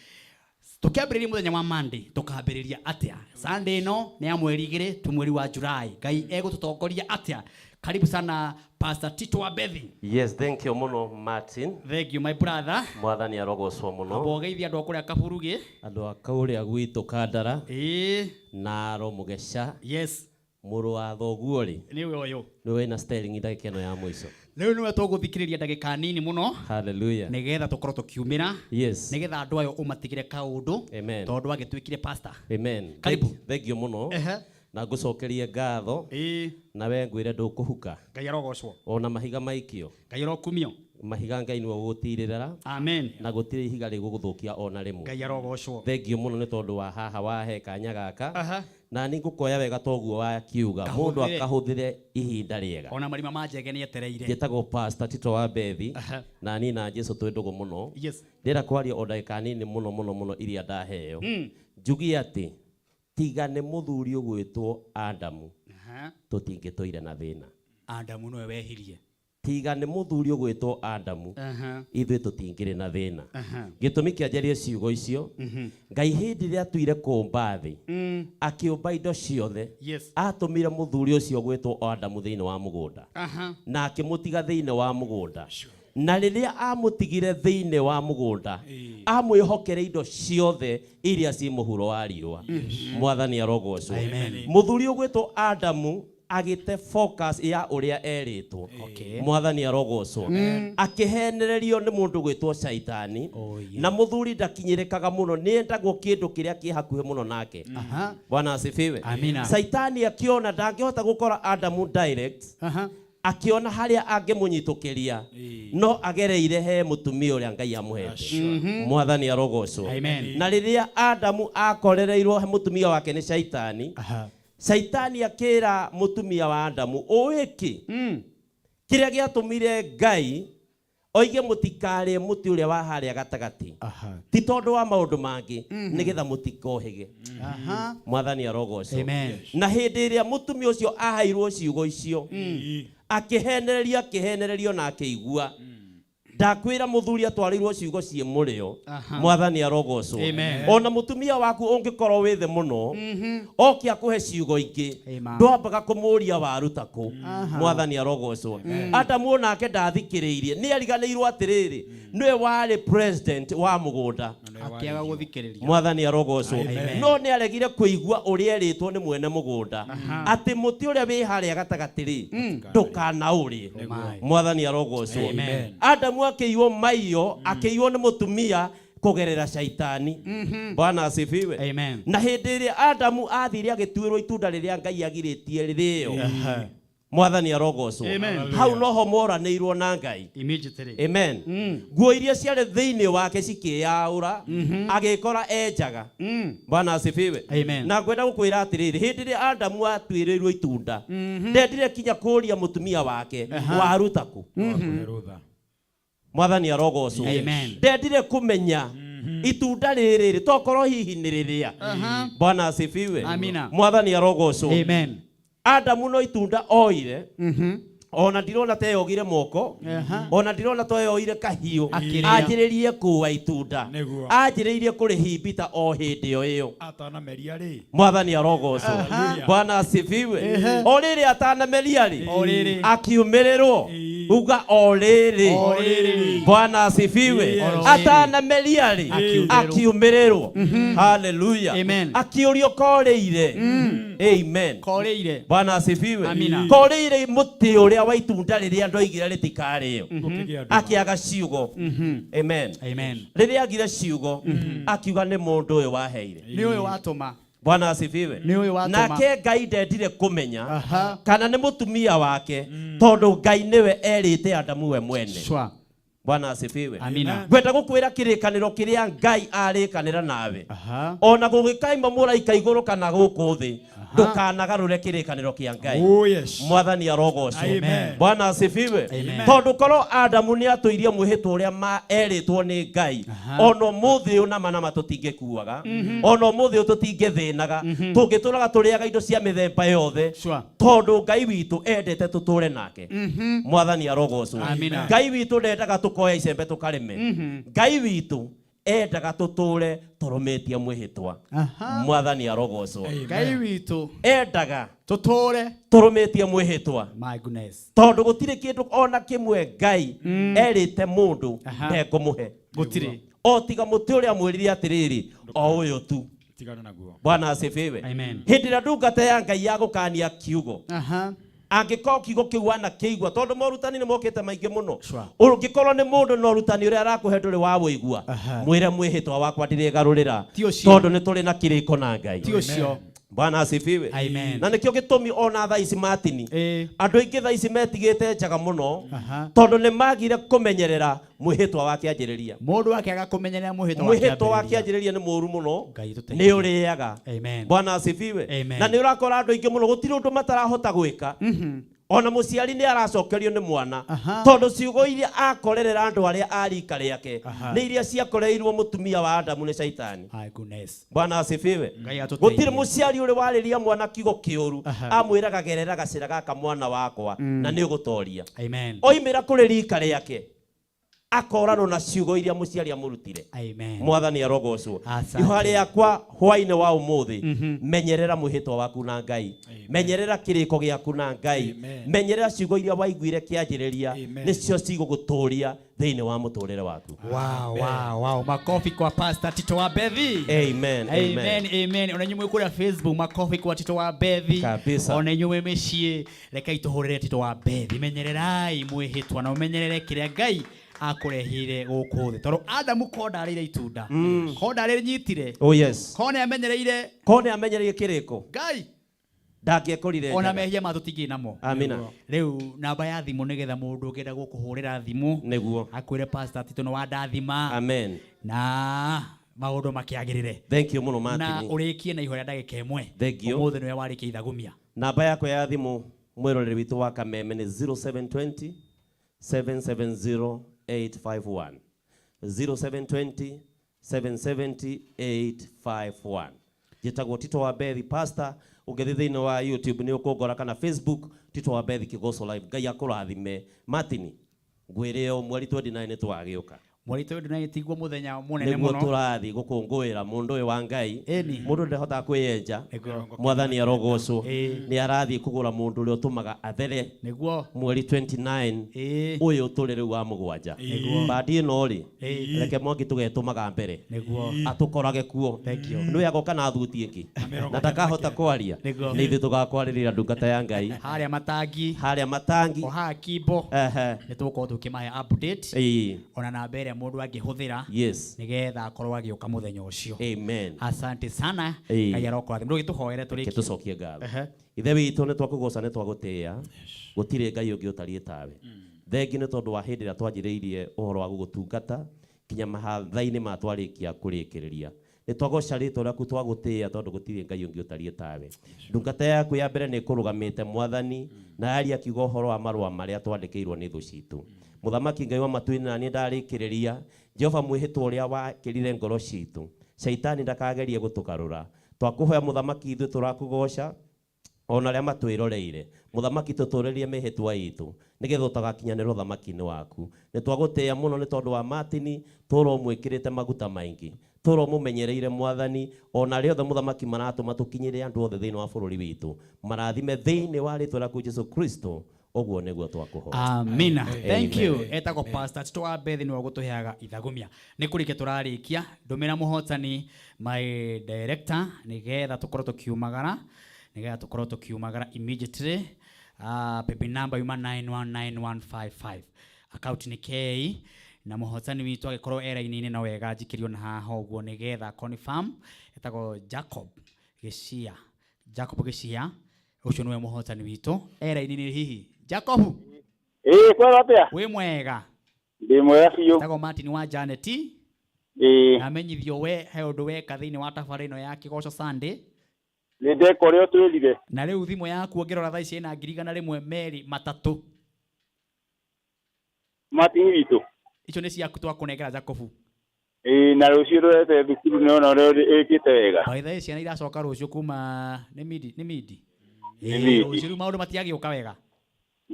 tũkĩambĩrĩria mũthenya wa Monday tũkambĩrĩria atĩa? Sunday ĩno nĩ ya mweri 2 tu mweri wa July, Ngai egũtũtongoria atĩa? Karibu sana Pastor Tito Wabethi. Yes, thank you muno Martin. Thank you my brother. Mwathani arogocwo muno. Amba ũgeithie andũ a kũrĩa Kaburugi. Andũ a kũrĩa gwitũ Kandara. Ĩĩ. Naro Mũgeca. Yes. Mũrũ wa thoguo rĩ. Nĩwe ũyũ. Nĩwe wĩna sterling ndagĩka ĩno ya mũico. Rĩu nĩwe tũgũthikĩrĩria ndagĩka nini mũno. Hallelujah. Nĩgetha tũkorwo tũkiumĩra. Yes. Nĩgetha andũ ayo ũmatigĩre kaũndũ. Amen. Tondũ agĩtuĩkire pastor. Amen. Karibu. Thank you mũno. Ehe. Na ngũcokerie ngatho. Ĩĩ. Na we ngwĩre ndũkũhuka. Ngai arogocwo. Ona mahiga maikio. Ngai arokumio. Mahiga Ngai nĩwe ũgũtirĩrĩra. Amen. Na gũtirĩ ihiga rĩgũgũthũkia ona rĩmwe. Ngai arogocwo. Thank you mũno nĩ tondũ wa haha wahe kanya gaka. Aha. Na nĩ ngũkoya wega toguo wakiuga. Mũndũ Kahũthĩre. akahũthĩre ihinda rĩega. Ona marima ma njege nĩ etereire. Njĩtagwo Pastor Tito wa Bethi. Aha. Na niĩ na Jesu twĩ ndũgũ mũno. Yes. Ndĩrenda kwaria o ndagĩka nini mũno mũno mũno iria ndaheo. Njugie atĩ tiga nĩ mũthuri ũgwĩtwo Adamu. Aha. Tũtingĩtũire na thĩna. Adamu nĩwe wehirie. Tiga nĩ mũthuri ũgwĩtwo Adamu. Aha. Ithuĩ tũtingĩrĩ na thĩna. Aha. Gĩtũmi kĩa njarie ciugo icio, Ngai hĩndĩ ĩrĩa atuire kũũmba thĩ, akĩũmba indo ciothe, Yes. atũmire mũthuri ũcio ũgwĩtwo Adamu thĩinĩ wa mũgũnda. Aha. Na akĩmũtiga thĩinĩ wa mũgũnda. Na rĩrĩa amũtigire thĩinĩ wa mũgũnda, amwĩhokere indo ciothe iria ci mũhuro wa riũa. Mwathani arogocwo. Mũthuri ũgwĩtwo Adamu agĩte focus ya ũrĩa erĩtwo. Okay. Mwathani arogocwo. Akĩhenererio nĩ mũndũ gwĩtwo Shaitani. Na mũthuri ndakinyĩrĩkaga mũno, nĩ endagwo kĩndũ kĩrĩa kĩ hakuhĩ mũno nake. Aha. Bwana asifiwe. Amina. Shaitani akĩona ndangĩhota gũkora Adamu direct. Aha. Akĩona harĩa angĩmũnyitũkĩria no agereire he mũtumia ũrĩa Ngai amũhete. Mwathani arogocwo. Amen. Na rĩrĩa Adamu akorereirwo he mũtumia wake nĩ Shaitani, Aha. Shaitani akĩra mũtumia wa Adamu, ũĩ kĩ? Kĩrĩa gĩatũmire Ngai oige mũtikarĩe mũtĩ ũrĩa wa harĩa gatagatĩ. Aha. Ti tondũ wa maũndũ mangĩ, nĩgetha mũtikohĩge. Aha. Mwathani arogocwo. Amen. Na hĩndĩ ĩrĩa mũtumia ũcio aheirwo ciugo icio, akĩhenererio akĩhenererio na akĩigua. Ndakwĩra mũthuri atwarĩirwo ciugo ciĩ mũrĩo. Aha. Mwathani arogocwo. Amen. Ona mũtumia waku ũngĩkorwo wĩ thĩ mũno, oke akũhe ciugo ingĩ, Amen. ndwambaga kũmũria waruta kũ. Aha. Mwathani arogocwo. Adamu onake ndathikĩrĩirie, nĩ ariganĩirwo atĩrĩrĩ, nĩwe warĩ president wa mũgũnda. Akĩaga gũthikĩrĩria. Mwathani arogocwo. Amen. No nĩ aregire kũigua ũrĩa erĩtwo nĩ mwene mũgũnda atĩ mũtĩ ũrĩa wĩ harĩa gatagatĩ rĩ, ndũkanaũrĩe. Mwathani arogocwo. Amen. Adamu akĩiywo maiyo, akĩiywo nĩ mũtumia kũgerera Shaitani. Bwana asifiwe. Amen. Na hĩndĩ ĩrĩa Adamu athire agĩtuĩrwo itunda rĩrĩa Ngai agirĩtie rĩrĩo, Mwathani arogocwo. Amen. Hau noho moranĩirwo na Ngai. Immediately. Amen. Nguo iria ciarĩ thĩinĩ wake cikĩyaũra, agĩkora enjaga. Bwana asifiwe. Amen. Na ngwenda gũkwĩra atĩrĩrĩ, hĩndĩ ĩrĩa Adamu atuĩrĩirwo itunda, ndendire kinya kũria mũtumia wake, waruta kũ? Mwathani arogocwo. Amen. Ndendire kũmenya itunda rĩrĩ rĩ, tokorwo hihi nĩ rĩrĩa. Bwana asifiwe. Amina. Mwathani arogocwo. Amen. Adamu no itunda oire, ona ndirona ta eyogire moko, Aha. ona ndirona ta eyoire kahiũ, Akĩrĩa. anjĩrĩrie kũa itunda, Nĩguo. anjĩrĩirie kũrĩhimbita o hĩndĩ o ĩyo. Atanameria rĩ. Mwathani arogocwo. Hallelujah. Bwana asifiwe. O rĩrĩ atanameria rĩ, O rĩrĩ. akiumĩrĩrwo. Uga o rĩrĩ. O rĩrĩ. Bwana asifiwe. Yes. Atanameria rĩ, akiumĩrĩrwo. Haleluya. Amen. Akĩũrio korĩire. Amen. Korĩire. Bwana asifiwe. Amina. Korĩire mũtĩ ũrĩa wa itunda rĩrĩa ndoigire rĩtikarĩo. Gũkĩgĩa nduma. Akĩaga ciugo. Amen. Amen. Rĩrĩa agire ciugo, akiuga nĩ mũndũ ũyũ waheire. Nĩ ũyũ watũma. Bwana asifiwe. Nĩ ũyũ watũma. Nake Ngai ndendire kũmenya kana nĩ mũtumia wake, tondũ Ngai nĩwe erĩte Adamu we mwene. Sure. Bwana asifiwe. Amina. Ngwenda gũkwĩra kĩrĩkanĩro kĩrĩa Ngai arĩkanĩra nawe, ona gũgĩkaima mũraika igũrũ kana gũkũ thĩ, ndũkanagarũre kĩrĩkanĩro kĩa Ngai. Oh, yes. Mwathani arogocwo. Amen. Bwana asifiwe. Amen. Tondũ korwo Adamu nĩ atũirie mwĩhĩtwa ũrĩa erĩtwo nĩ Ngai, ona ũmũthĩ ũyũ nama nama tũtingĩkuaga, ona ũmũthĩ ũyũ tũtingĩthĩnaga, tũngĩtũraga tũrĩaga indo cia mĩthemba yothe, tondũ Ngai witũ endete tũtũre nake. Mwathani arogocwo. Amina. Ngai witũ ndendaga tũkoya icembe tũkarĩme. Ngai witũ endaga tũtũre tũrũmĩtie mwĩhĩtwa. Mwathani arogocwo. Ngai witũ endaga tũtũre tũrũmĩtie mwĩhĩtwa. My goodness. Tondũ gũtirĩ kĩndũ ona kĩmwe Ngai erĩte mũndũ ndekũmũhe. Gũtirĩ. O tiga mũtĩ ũrĩa amwĩrire atĩrĩrĩ, o ũyũ tu. Tigana naguo. Bwana asifiwe. Amen. Hĩndĩ ĩrĩa ndungata ya Ngai yagũkania kiugo, angĩkorwo kiugo kĩu wanakĩigua, tondũ morutani nĩ mokĩte maingĩ mũno, ũngĩkorwo nĩ mũndũ na ũrutani ũrĩa arakũhe ndũrĩ wa wũigua, mwĩre mwĩhĩtwa wakwa ndirĩgarũrĩra, Ti ũcio. tondũ nĩ tũrĩ na kĩrĩko na Ngai. Ti ũcio. Bwana asifiwe. Amen. Na nĩkĩo gĩtũmi ona thaa ici Martini, andũ aingĩ thaa ici metigĩte njaga mũno, tondũ nĩ magire kũmenyerera mwĩhĩtwa wa kĩanjĩrĩria. Mũndũ akĩaga kũmenyerera mwĩhĩtwa wa Mwĩhĩtwa wa kĩambĩrĩria. kĩanjĩrĩria nĩ mũũru mũno, Ngai tũteithie. nĩ ũrĩaga. Amen. Bwana asifiwe. Amen. Na nĩ ũrakora andũ aingĩ mũno gũtirĩ ũndũ matarahota gwĩka. Ona mũciari nĩ aracokerio nĩ mwana, tondũ ciugo iria akorerera andũ arĩa a rika rĩake nĩ iria ciakoreirwo mũtumia wa Adamu nĩ Caitani. My goodness. Bwana asifiwe. Ngai atũteithie. Gũtirĩ mũciari ũrĩ warĩria mwana kiugo kĩũru, amwĩraga gerera gacĩra gaka mwana wakwa, na nĩ ũgũtoria. Amen. Oimĩra kũrĩ rika rĩake akoranwo na ciugo iria mũciari amũrutire. Amen. Mwathani arogocwo. Asante. Ihoya rĩakwa hwainĩ wa ũmũthĩ, menyerera mwĩhĩtwa waku na Ngai, menyerera kĩrĩko gĩaku na Ngai, menyerera ciugo iria waiguire kĩanjĩrĩria, nĩcio cigũgũtũria thĩinĩ wa mũtũrĩre waku. Wow, wow, wow. Makofi kwa Pastor Tito wa Bethi. Amen, amen. Amen, amen. Ona inyuĩ mwĩ kũrĩa Facebook, makofi kwa Tito wa Bethi. Kabisa. Ona inyuĩ mwĩ mĩciĩ, rekei tũhũrĩre Tito wa Bethi. Menyererai mwĩhĩtwa na ũmenyerere kĩrĩa Ngai akũreheire gũkũ thĩ. Tondũ Adamu ko ndarĩire itunda. Ko ndarĩnyitire. Oh yes. Ko nĩ amenyereire Ko nĩ amenyereire kĩrĩko, Ngai. ndangĩekorire Ona njaga. mehia ma tũtingĩ namo. Amina. Rĩu namba ya thimũ nĩgetha mũndũ ũngĩenda gũkũhũrĩra thimũ Nĩguo. akwĩre Pastor Tito nĩ wandathima. Amen. Na maũndũ makĩagĩrĩre. Thank you mũno Na Martin. ũrĩkie na ihoya ndagĩka ĩmwe. Thank you. Ũmũthĩ nĩwe warĩkia ithagumia. Namba yakwa ya thimũ mwĩroreri witũ wa Kameme nĩ 0720 770 851. 0720 770 851. Njĩtagwo Tito wa Bethi Pastor. Ũngĩthiĩ thĩinĩ wa YouTube nĩ ũkũngora, kana Facebook Tito wa Bethi Kĩgoco Live. Ngai akũrathime. Martin, ngwĩre o mweri 29 nĩ tũgagĩũka. Mweri 29 tiguo mũthenya mũnene Nĩguo mũno. tũrathiĩ gũkũngũĩra mũndũ ũyũ wa Ngai. Ĩni. Mũndũ ndahotaga kwĩyenja. Nĩguo. Mwathani arogocwo. Ĩĩ. Nĩ arathiĩ kũgũra mũndũ ũrĩa ũtũmaga athere. Nĩguo. Mweri 29 Ĩĩ. ũyũ tũrĩ rĩu wa mũgwanja. Nĩguo. Bandi ĩno rĩ, Ĩĩ. reke mwangi tũgetũmaga mbere. Nĩguo. Atũkorage kuo. Thank you. Nĩwe agoka na thuti ĩngĩ. Na ndakahota kwaria. Nĩguo. Nĩ ithuĩ tũgakwarĩrĩra ndungata ya Ngai. Harĩa matangi. Harĩa matangi. O haha Kimbo. Ehe. Nĩ tũgũkorwo tũkĩmahe update. Ĩĩ. Ona namba ĩrĩa mũndũ angĩhũthĩra. Yes. Nĩgetha akorwo agĩũka mũthenya ũcio. Amen. Asante sana. Ĩĩ. Ngai arokũrathima. Ndũgĩtũhoere Reke tũrĩkie. tũcokie ngatho. Ehe. Ithe witũ nĩ twakũgoca nĩ twagũtĩĩa, gũtirĩ Ngai ũngĩ ũtariĩ tawe. Thengi nĩ tondũ wa hĩndĩ ĩrĩa twanjĩrĩirie ũhoro wa gũgũtungata kinya mahatha-inĩ ma twarĩkia kũrĩkĩrĩria. Nĩ twagoca rĩtwa rĩaku, twagũtĩĩa, tondũ gũtirĩ Ngai ũngĩ ũtariĩ tawe. Ndungata yaku ya mbere nĩ ĩkũrũgamĩte Mwathani, na yaria akiuga ũhoro wa marũa marĩa twandĩkĩirwo nĩ thũ citũ. Mũthamaki Ngai wa matu-inĩ, na niĩ ndarĩkĩrĩria, Jehova, mwĩhĩtwa ũrĩa wakĩrire ngoro citũ, Caitani ndakagerie gũtũgarũra. Twakũhoya Mũthamaki, ithuĩ tũrakũgoca ona arĩa matwĩroreire. Mũthamaki, tũtũrĩrie mĩhĩtwa itũ nĩgetha ũtagakinyanĩra ũthamaki-inĩ waku. Nĩ twagũtĩĩa mũno nĩ tondũ wa Martini, tũra ũmwĩkĩrĩte maguta maingĩ, tũra ũmũmenyereire Mwathani, ona arĩa othe Mũthamaki maratũma tũkinyĩre andũ othe thĩinĩ wa bũrũri witũ, marathime thĩinĩ wa rĩtwa rĩaku Jesu Kristo. Ũguo nĩguo twakũhoya. Amina. Thank you. Amen. Etagwo Pastor Tito wa Bethi nĩwe ũgũtũheaga ithagumia. Nĩ kũrĩkia tũrarĩkia, ndũmĩra mũhotani my director nĩgetha tũkorwo tũkiumagara, nĩgetha tũkorwo tũkiumagara immediately. Baby number yuma 919155. Account nĩ K na mũhotani witũ agĩkorwo e raini-inĩ no wega njikĩrio na haha ũguo nĩgetha confirm. Etagwo Jacob Gĩcia. Jacob Gĩcia ũcio nĩwe mũhotani witũ e raini-inĩ hihi. Jacob. Ĩĩ, kwega atĩa? Wĩ mwega? Ndĩ mwega biũ. Etagwo Martin wa Janet. Ĩĩ. Namenyithio we he ũndũ weka thĩinĩ wa tabarĩra ĩno ya Kĩgoco Sunday. Nĩ ndeka ũrĩa ũtwĩrire. Na rĩu thimũ yaku ũngĩrora thaa ici ĩna 103,000. Martin witũ. Icio nĩ ciaku twakũnengera Jacob. Ĩĩ, na rũciũ rũrete thukuru nĩ ona ũrĩa ĩkĩte wega. By the way, ciana iracoka rũciũ kuma nĩ midi, nĩ midi. Nĩ Ĩĩ, midi. rũciũ rĩu maũndũ matiagĩũka wega.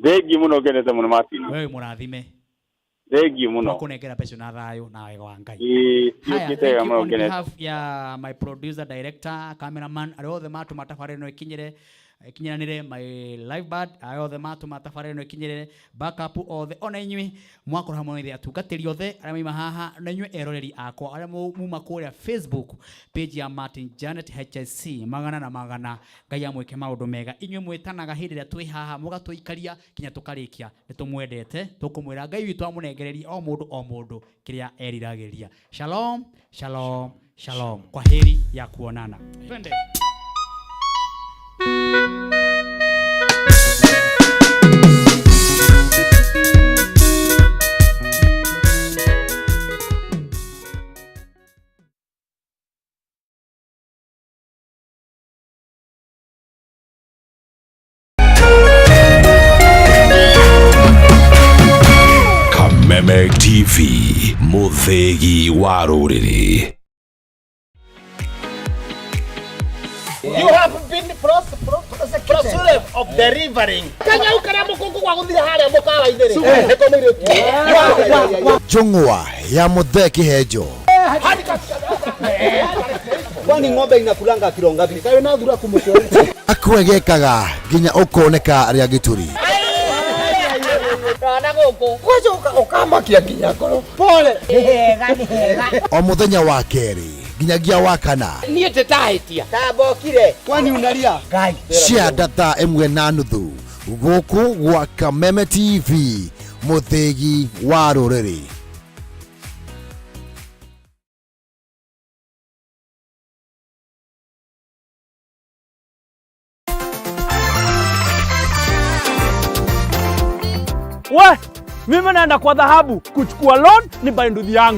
Thengiũ mũno, ngenete mũno Martin. Wewe mũrathime. Thengiũ mũno. Twakũnengera mbeca na thayũ na wega wa Ngai. Ĩĩ, Haya, ciũkĩte thank wega you mũno on ngenete. behalf ya my producer, director, cameraman, arĩa othe matũma tabarĩra ĩno ĩkinyĩre ĩkinyanĩre, my live band, arĩa othe matũma tabarĩra ĩno ĩkinyĩre, backup othe, ona inyuĩ mwakorwo hamwe na ithuĩ, atungatĩri othe arĩa maima haha, na inyuĩ eroreri akwa arĩa muma kũrĩa Facebook page ya Martin Janet HSC, magana na magana, Ngai amwĩke maũndũ mega. Inyuĩ mwĩtanaga hĩndĩ ĩrĩa twĩ haha mũgatũikaria nginya tũkarĩkia, nĩ tũmwendete, tũkũmwĩra Ngai witũ amũnengererie o mũndũ o mũndũ kĩrĩa eriragĩria. Shalom, shalom, shalom. Kwa heri ya kuonana. Twende. Kameme TV, mũthĩgi wa rũrĩrĩ. You have been prosecuted of delivering. Kanyau karia mukungu gwa guthire haria mukawa-inĩ rĩ, nĩko mũirĩtu. Njũng'wa ya Mũthee Kĩhenjo. Kwani ng'ombe inakulanga kilo ngapi? Kawe na thura kumushori. Akwegekaga nginya ũkoneka rĩa gĩturi. Rona gũkũ. Kwaja ukamakia nginya ngoro. Pole. Nĩ hega, nĩ hega. O mũthenya wa kerĩ nginyagia wa kana. Niĩ ndĩtahĩtia. Tambokire. Kwani unalia? Ngai. Cia data 1.5 gũkũ gwa Kameme TV, mũthĩgi wa rũrĩrĩ. We, mimi naenda kwa dhahabu kuchukua loan ni buy nduthi yangu.